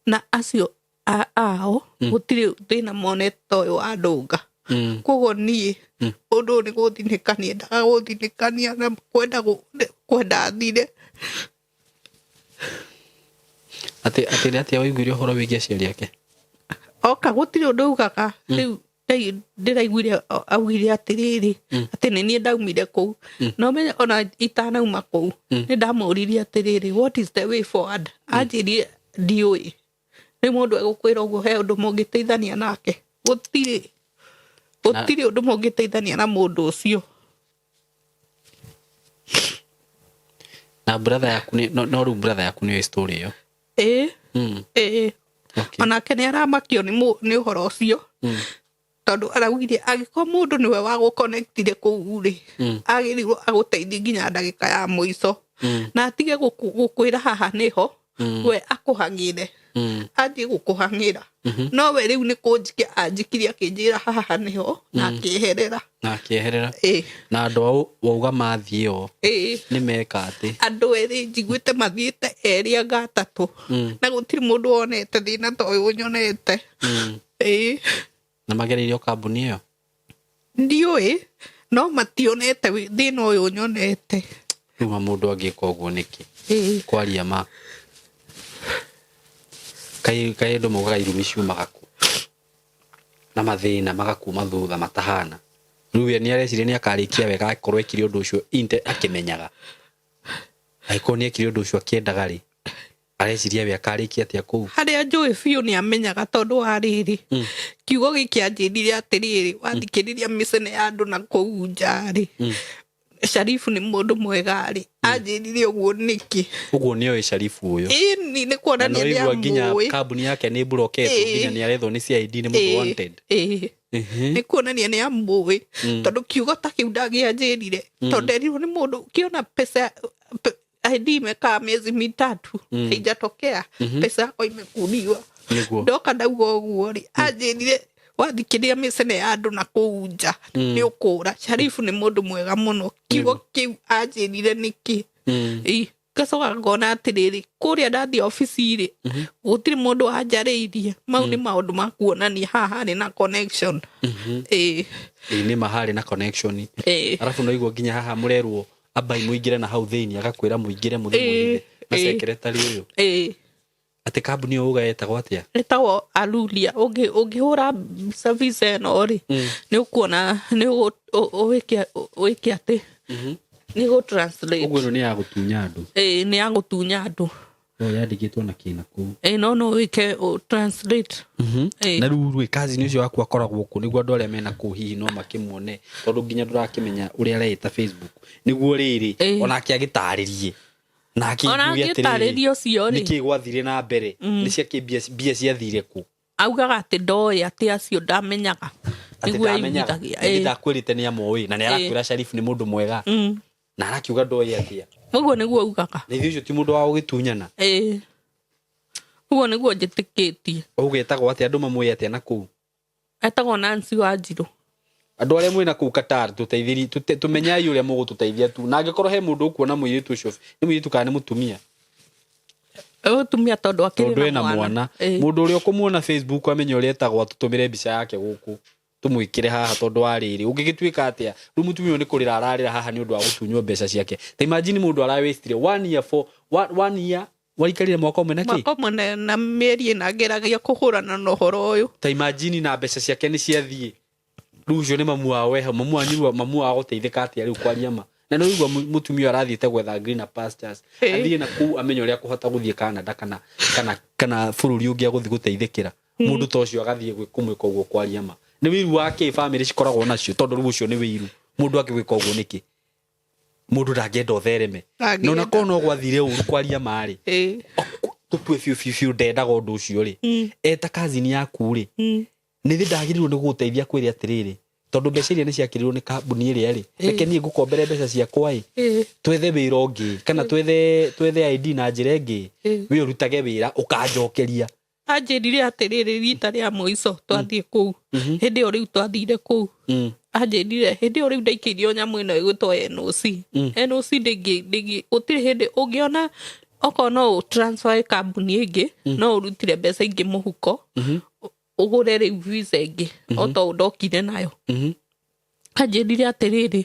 na acio ao gũtirĩ thĩna monete ũyũ wa ndũnga. Koguo niĩ ũndũ ũyũ nĩ gũthinĩkania, endaga gũthinĩkania na kwenda thire. Atĩ nĩ atĩa waiguire ũhoro wĩgiĩ aciari ake? Oka gũtirĩ ũndũ augaga. Rĩu ndĩraiguire augire atĩrĩrĩ, atĩ nĩ niĩ ndaumire kũu. No menye ona itanauma kũu, nĩ ndamũririe atĩrĩrĩ, what is the way forward? Anjĩrire ndiũĩ. Rĩu mũndũ egũkwĩra ũguo, he ũndũ mũngĩteithania nake? Gũtirĩ. Gũtirĩ ũndũ mũngĩteithania na mũndũ ũcio. Na brother yaku nĩ no rĩu brother yaku nĩoĩ story ĩyo? Ĩĩ. Ĩĩ. Okay. Onake nĩ aramakio nĩ ũhoro ũcio. Tondũ araugire angĩkorwo mũndũ nĩwe wagũconnectire kũu rĩ, agĩrĩirwo agũteithie nginya ndagĩka ya mũico. Na atige gũkwĩra haha nĩho, we akũhang'ĩre. Anjie gũkũhang'ĩra. No we rĩu nĩ kũnjikia anjikirie akĩnjĩra haha nĩho na akĩeherera. Na akĩeherera. Ĩĩ. Na andũ ao wauga mathiĩ o Ĩĩ. nĩ meka atĩ? Andũ erĩ njiguĩte mathiĩte erĩ anga atatũ. Na gũtirĩ mũndũ wonete thĩna ta ũyũ nyonete. Ĩĩ. Na magereirio kambuni ĩyo? Ndiũĩ, no mationete thĩna ũyũ nyonete. Rĩu ma mũndũ angĩka ũguo nĩkĩ? Ĩĩ. Kwaria ma. Kaĩ kaĩ andũ maugaga irumi ciumaga kũ? Na mathĩna magakuma thutha matahana. Rĩu we nĩ areciria nĩ akarĩkia wega akorwo ekire ũndũ ũcio inte akĩmenyaga. Angĩkorwo nĩ ekire ũndũ ũcio akĩendaga rĩ, areciria we akarĩkia atĩa kũu? Harĩa njũĩ biũ nĩ amenyaga tondũ wa rĩrĩ, kiugo gĩkĩ anjĩrire atĩrĩrĩ, wathikĩrĩria mĩcene ya andũ na kũu nja rĩ, Sharifu nĩ mũndũ mwega rĩ, anjĩrire ũguo nĩkĩ? Ũguo nĩ oĩ Sharifu ũyũ. Ĩni nĩ Na kuonania nĩ nĩ oigua nginya amũĩ. kambuni yake nĩ mburoketwo, nginya nĩ arethwo nĩ CID nĩ mũndũ wanted. Ĩĩ. Nĩ kuonania nĩ amũĩ. Tondũ kiugo ta kĩu ndangĩanjĩrire. Tondũ nderirwo nĩ mũndũ ũkĩona pesa ID imekaa miezi mitatu haijatokea, pesa yako imekuliwa. Nĩguo. Ndoka ndauga ũguo rĩ, anjĩrire wathikĩrĩria mĩcene ya andũ na kũu nja nĩ ũkũra. Sharifu nĩ mũndũ mwega mũno. Kiugo kĩu anjĩrire nĩkĩ? Ĩ, ngacoka ngona atĩrĩrĩ, kũrĩa ndathiĩ obici rĩ, gũtirĩ mũndũ wanjarĩirie. Mau nĩ maũndũ ma kuonania haha harĩ na connection. Ĩĩ. Ĩĩ nĩ ma harĩ na connection. Ĩĩ. Arabu no igua nginya haha mũrerwo ambai mũingĩre na hau thĩinĩ, agakwĩra mũingĩre mũthiĩ Ĩĩ, mũhithe na ĩĩ. secretary ũyũ. Ĩĩ. Atĩ kambuni ĩyo uga ĩtagwo atĩa? Ĩtagwo Alulia. Ũngĩhũra mbica visa ĩno rĩ, nĩ ũkuona nĩ ũwĩke atĩ nĩ gũ translate. Ũguo ĩno nĩ ya gũtunya andũ. Ĩĩ, nĩ ya gũtunya andũ. No yandĩkĩtwo na kĩna kũu. Ĩĩ, no no wĩke translate. Ĩĩ. Na rĩu rĩ, cousin ũcio waku akoragwo kũ nĩguo andũ arĩa mena kũu hihi no makĩmuone, tondũ nginya ndũrakĩmenya ũrĩa areĩta Facebook. Nĩguo rĩrĩ, Ĩĩ. onake agĩtarĩrie. Na akĩigue Ona atĩrĩrĩ, angĩtarĩria ũcio rĩ. nĩkĩ gwathire na mbere? Nĩ ciakĩ mbia ciathire kũ? Augaga atĩ ndoĩ atĩ acio ndamenyaga. Atĩ Nĩguo ndamenyaga. eyugithagia. Ĩndĩ Ĩĩ. ndakwĩrĩte nĩ amoĩ, na nĩ arakwĩra Sharifu nĩ mũndũ mwega. Na arakiuga ndoĩ atĩa. Ũguo nĩguo augaga. Na ithuĩ ũcio ti mũndũ wa gũgĩtunyana. Ĩĩ. Ũguo nĩguo njĩtĩkĩtie. Ũguo etagwo atĩa, andũ mamũĩ atĩa na kũu? Etagwo Nancy Wanjirũ. Andũ arĩa mwĩna kũu Qatar, tũteithĩri, tũmenyai ũrĩa mũgũtũteithia tu. Na angĩkorwo he mũndũ ũkuona mũirĩtu ũcio, nĩ mũirĩtu kana nĩ mũtumia? Mũtumia tondũ akĩrĩ Tondũ ena mwana. Ĩĩ. Mũndũ ũrĩa ũkũmuona Facebook amenye ũrĩa etagwo atũtũmĩre mbica yake gũkũ. Tũmwĩkĩre haha tondũ wa rĩrĩ. Ũngĩgĩtuĩka atĩa? Rĩu mũtumia ũyũ nĩ kũrĩra ararĩra haha nĩ ũndũ wa gũtunywo mbeca ciake. Ta imagine mũndũ ara waste 1 year for one year waikarire mwaka ũmwe na kĩ? Mwaka ũmwe na mĩeri ĩna ngeragia kũhũrana na ũhoro ũyũ. Ta imagine na mbeca ciake nĩ ciathiĩ. Rĩu ũcio nĩ mamu wao weho, mamu wanyu rĩu, mamu wao gũteithĩka atĩa rĩu kwaria ma? Na nĩ ũigua mũtumia ũyũ arathiĩte gwetha greener pastures. Athiĩ na kũu amenye ũrĩa akũhota gũthiĩ Canada kana bũrũri ũngĩ agũthiĩ gũteithĩkĩra. Mũndũ ta ũcio agathiĩ kũmwĩka ũguo kwaria ma. Nĩ wĩiru wa kĩ bamĩrĩ cikoragwo nacio, tondũ rĩu ũcio nĩ wĩiru. Mũndũ angĩgwĩka ũguo nĩkĩ? Mũndũ ndangĩenda ũthereme. Ndangĩenda. Na ona korwo no gwathire ũru kwaria ma rĩ, tũtue biũ biũ biũ ndendaga ũndũ ũcio rĩ. Eta cousin yaku rĩ, nĩ thĩ ndagĩrĩirwo nĩ gũgũteithia kwĩre atĩrĩrĩ, tondũ mbeca iria nĩ ciakĩrirwo nĩ kambuni ĩrĩa rĩ, reke niĩ ngũkombere mbeca ciakwa ĩ, twethe wĩra ũngĩ, kana twethe ID na njĩra ĩngĩ, wĩ ũrutage wĩra ũkanjokeria. Anjĩrire atĩrĩrĩ rita rĩa mũico twathiĩ kũu. Hĩndĩ ĩyo rĩu twathire kũu. Anjĩrire hĩndĩ ĩyo rĩu ndaikĩirio nyamũ ĩno ĩgwĩtwo NOC. NOC ndĩngĩ, gũtirĩ hĩndĩ ũngĩona okorwo no ũ transfer kambuni ĩngĩ, no ũrutire mbeca ingĩ mũhuko, ũgũre rĩu visa ĩngĩ, o ta ũũ ndokire nayo. Anjĩrire atĩrĩrĩ,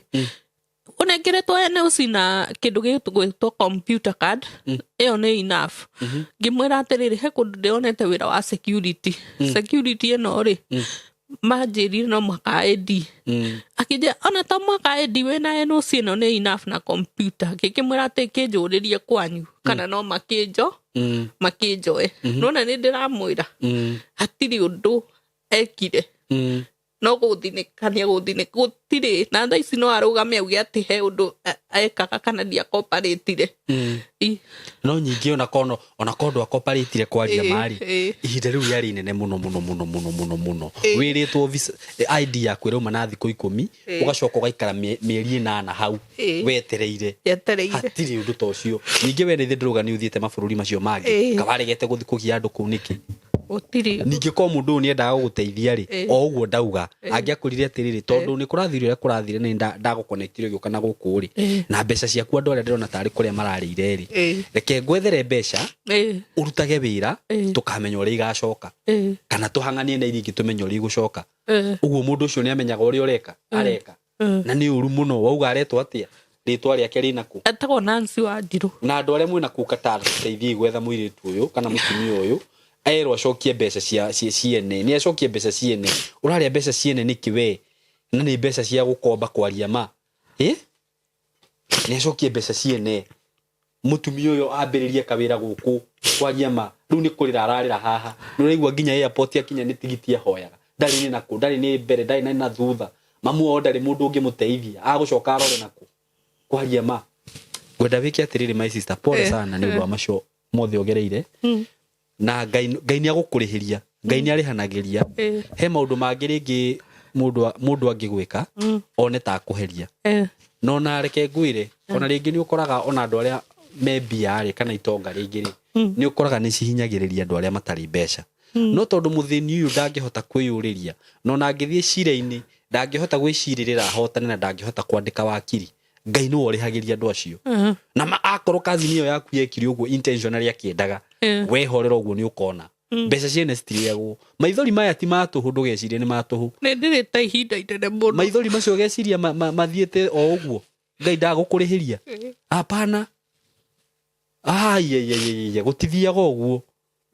ũnengeretwo NOC na kĩndũ gĩgwĩtwo computer card, ĩyo nĩ enough. Ngĩmwĩra atĩrĩrĩ, he kũndũ ndĩronete wĩra wa security. Security ĩno rĩ, manjĩrire no mũhaka ID. Akĩnjĩra ona to mũhaka ID, wĩna NOC ĩno nĩ enough na computer. Ngĩkĩmwĩra atĩ kĩnjũrĩrie kwanyu kana no makĩnjoe. Nona nĩ ndĩramwĩra hatirĩ ũndũ ekire. No gũthinĩkania gũthinĩ gũtirĩ na thaa ici no arũgame auge atĩ he ũndũ ekaga kana ndiakoparĩtire. No nyingĩ ona ona korwo ndwakoparĩtire kwaria marĩ ihinda rĩu rĩarĩ inene mũno mũno mũno mũno mũno mũno. Wĩrĩtwo visa ID yaku ĩrauma na thikũ 10, ũgacoka ũgaikara mĩeri 8 hau wetereire. Etereire. Hatirĩ ũndũ ta ũcio. Ningĩ we nĩ ndĩrauga nĩ ũthiĩte mabũrũri macio mangĩ, kawaregete gũthiĩ kũgia andũ kũu nĩkĩ? Gũtirĩ. Ningĩ ko mũndũ ũyũ nĩendaga gũgũteithia rĩ, o ũguo ndauga angĩakwĩrire atĩrĩrĩ, tondũ nĩ kũrathire ũrĩa kũrathire, nĩ ndagũconnectire ũgĩũka na gũkũ rĩ, na mbeca ciaku andũ arĩa ndĩrona tarĩ kũrĩa mararĩire rĩ, reke ngwethere mbeca ũrutage wĩra, tũkamenya ũrĩa igacoka, kana tũhang'anie na iria ingĩ tũmenye ũrĩa igũcoka. Ũguo mũndũ ũcio nĩ amenyaga ũrĩa ũreka areka, na nĩ ũru mũno. Wauga aretwo atĩa? Rĩtwa rĩake rĩna kũ? Etagwo Nancy Wanjirũ. Na andũ arĩa mwĩna kũu Qatar, teithiai gwetha mũirĩtu ũyũ kana mũtumia ũyũ, erwo acokie mbeca cia ciene. Nĩ acokie mbeca ciene. Ũrarĩa mbeca ciene nĩkĩ we? Na nĩ mbeca cia gũkomba kwaria ma. Nĩ acokie mbeca ciene. Mũtumia ũyũ ambĩrĩrie kawĩra gũkũ kwaria ma. Rĩu nĩ kũrĩra ararĩra haha. Nĩ ũraigua nginya airport akinya nĩ tigiti ahoyaga. Ndarĩ nĩ nakũ, ndarĩ nĩ mbere, ndarĩ na thutha. Mamu wao ndarĩ mũndũ ũngĩmũteithia. Agũcoka arore nakũ kwaria ma. Ngwenda wĩke atĩrĩrĩ, my sister, pole sana nĩ ũndũ wa macio mothe ũgereire. Na Ngai Ngai nĩ agũkũrĩhĩria. Ngai nĩ arĩhanagĩria. He maũndũ mangĩ rĩngĩ mũndũ angĩgwĩka one ta akũheria, no na reke ngwĩre, ona rĩngĩ nĩ ũkoraga ona andũ arĩa me mbia rĩ, kana itonga rĩngĩ rĩ, nĩ ũkoraga nĩ cihinyagĩrĩria andũ arĩa matarĩ mbeca. No tondũ mũthĩni ũyũ ndangĩhota kwĩyũrĩria, na ona angĩthiĩ cira-inĩ ndangĩhota gwĩcirĩrĩra ahotane, na ndangĩhota kwandĩka wakiri, Ngai nĩwe ũrĩhagĩria andũ acio. Na ma akorwo cousin ĩyo yaku yekire ũguo intentionally akĩendaga, wehorera ũguo nĩ ũkona mbeca ciene citirĩagwo. Maithori maya ti ma tũhũ, ndũgecirie nĩ ma tũhũ. Nĩ ndĩrĩte ihinda inene mũno. Maithori macio ũgeciria mathiĩte o ũguo, Ngai ndagũkũrĩhĩria? Hapana. Aiaiaiaia, gũtithiaga ũguo.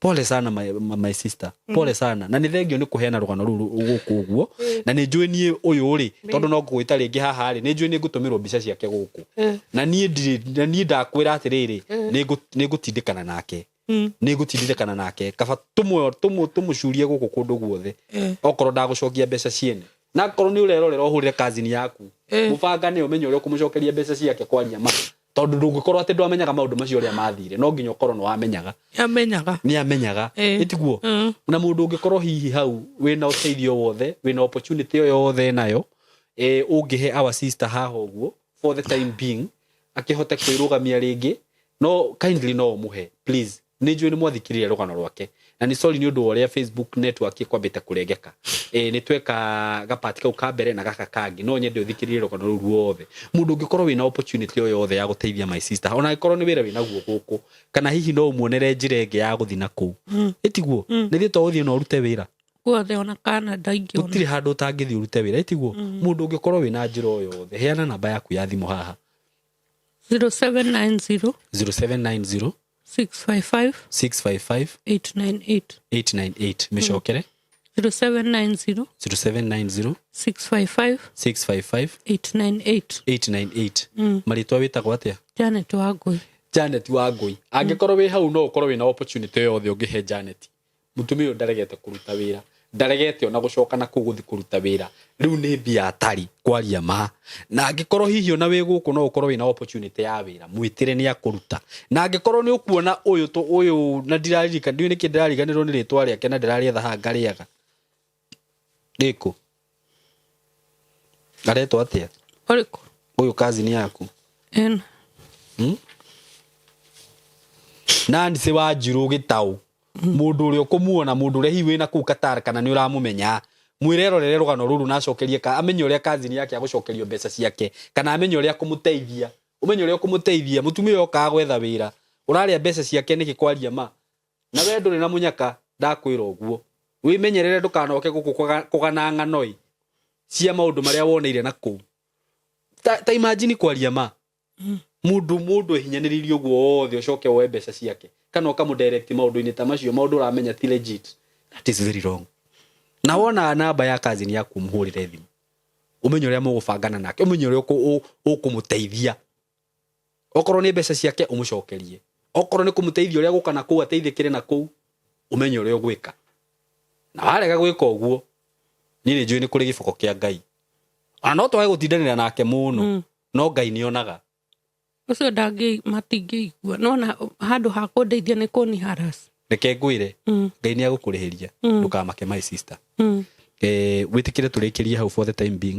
Pole sana, my sister, pole sana, na nĩ thengio nĩ kũheana rũgano rũu gũkũ ũguo. Na nĩ njũĩ niĩ ũyũ rĩ, tondũ no ngũgwĩta rĩngĩ haha rĩ, nĩ njũĩ nĩ ngũtũmĩrwo mbica ciake gũkũ, na niĩ ndirĩ na niĩ ndakwĩra atĩrĩrĩ, nĩ ngũtindĩkana nake, nĩ ngũtindĩkana nake. Kaba tũmũcurie gũkũ kũndũ guothe, okorwo ndagũcokia mbeca ciene. Na akorwo nĩ ũrerorera, ũhũrĩre cousin yaku, mũbangane, ũmenye ũrĩa ũkũmũcokeria mbeca ciake kwaria ma, tondũ ndũngĩkorwo atĩ ndwamenyaga maũndũ macio ũrĩa mathire. No nginya ũkorwo nĩ wamenyaga. Amenyaga. Nĩ amenyaga. Ĩtiguo? Na mũndũ ũngĩkorwo hihi hau wĩna ũteithio wothe, wĩna opportunity o yothe nayo, ũngĩhe our sister haha ũguo for the time being akĩhote kwĩrũgamia rĩngĩ, no kindly no ũmũhe, please. Nĩ njũĩ nĩ mwathikĩrĩria rũgano rwake, na nĩ sorry nĩ ũndũ wa ũrĩa Facebook network ĩkwambĩte kũrengeka. Nĩ tweka gapati kau ka mbere na gaka kangĩ. No nyende ũthikĩrĩrie rũgano rũu ruothe. Mũndũ ũngĩkorwo wĩna opportunity o yothe ya gũteithia my sister, ona angĩkorwo nĩ wĩra wĩnaguo gũkũ, kana hihi no ũmuonere njĩra ĩngĩ ya gũthiĩ na kũu, ĩtiguo? Nĩ thiĩ to ũthiĩ na ũrute wĩra. Guothe, ona Canada ingĩona. Gũtirĩ handũ ũtangĩthiĩ ũrute wĩra, ĩtiguo? Mũndũ ũngĩkorwo wĩna njĩra o yothe, heana namba yaku ya thimũ haha. 0790 0790 655 655 898. 898. Mĩcokere. 0790 0790 655 655 898. 898. Marĩtwa wĩtagwo atĩa? Janet Wangui. Janet Wangui, angĩkorwo wĩ hau no ũkorwo wĩna opportunity yothe ũngĩhe Janet. Mũtumia ũyũ ndaregete kũruta wĩra, ndaregete ona gũcoka na kũu gũthiĩ kũruta wĩra. Rĩu nĩ mbia atarĩ kwaria ma. Na angĩkorwo hihi ona wĩ gũkũ no ũkorwo wĩna opportunity ya wĩra, mwĩtĩre, nĩ akũruta. Na angĩkorwo nĩ ũkuona ũyũ ũyũ, na ndiraririkana, ndiũĩ nĩkĩ ndĩrariganĩrwo nĩ rĩtwa rĩake, na ndĩrarĩetha haha ngarĩaga rĩkũ, aretwo atĩa? Ũrĩkũ? Ũyũ cousin yaku. Ena. Nancy Wanjirũ Gĩtaũ, mũndũ ũrĩa ũkũmuona, mũndũ ũrĩa hihi wĩna kũu Qatar kana nĩ ũramũmenya, mwĩre erorere rũgano rũrũ na acokerie ka amenye ũrĩa cousin yake agũcokerio mbeca ciake, kana amenye ũrĩa akũmũteithia, ũmenye ũrĩa ũkũmũteithia. Mũtumia ũyũ okaga gwetha wĩra, ũrarĩa mbeca ciake nĩkĩ kwaria ma? Na we ndũrĩ na mũnyaka, ndakwĩra ũguo. Wĩmenyerere ndũkanoke gũkũ kũgana ng'ano cia maũndũ marĩa woneire na kũu. Ta imagine, kwaria ma, mundu ehinyanĩrĩirie ũguo wothe, ũcoke woe mbeca ciake kana ũkamũdirect maũndũ-inĩ ta macio, maũndũ ũramenya ti legit. That is very wrong. Na wona namba ya cousin yaku, mũhũrĩre thimũ, ũmenye ũrĩa mũgũbangana nake, ũmenye ũrĩa ũkũmũteithia. Okorwo nĩ mbeca ciake, ũmũcokerie. Okorwo nĩ kũmũteithia ũrĩa gũka na kũu ateithĩkĩre na kũu, ũmenye ũrĩa ũgwĩka. Na warega gwĩka ũguo, Niĩ nĩ njũĩ nĩ kũrĩ gĩboko kĩa Ngai, ona no twage gũtindanĩra nake mũno, no Ngai nĩ onaga. Ũcio ndangĩ matingĩigua, nona handũ ha kũndeithia nĩ kũni harass. Reke ngwĩre, Ngai nĩ agũkũrĩhĩria, ndũkamake, my sister. Wĩtĩkĩre tũrĩkĩrie hau for the time being.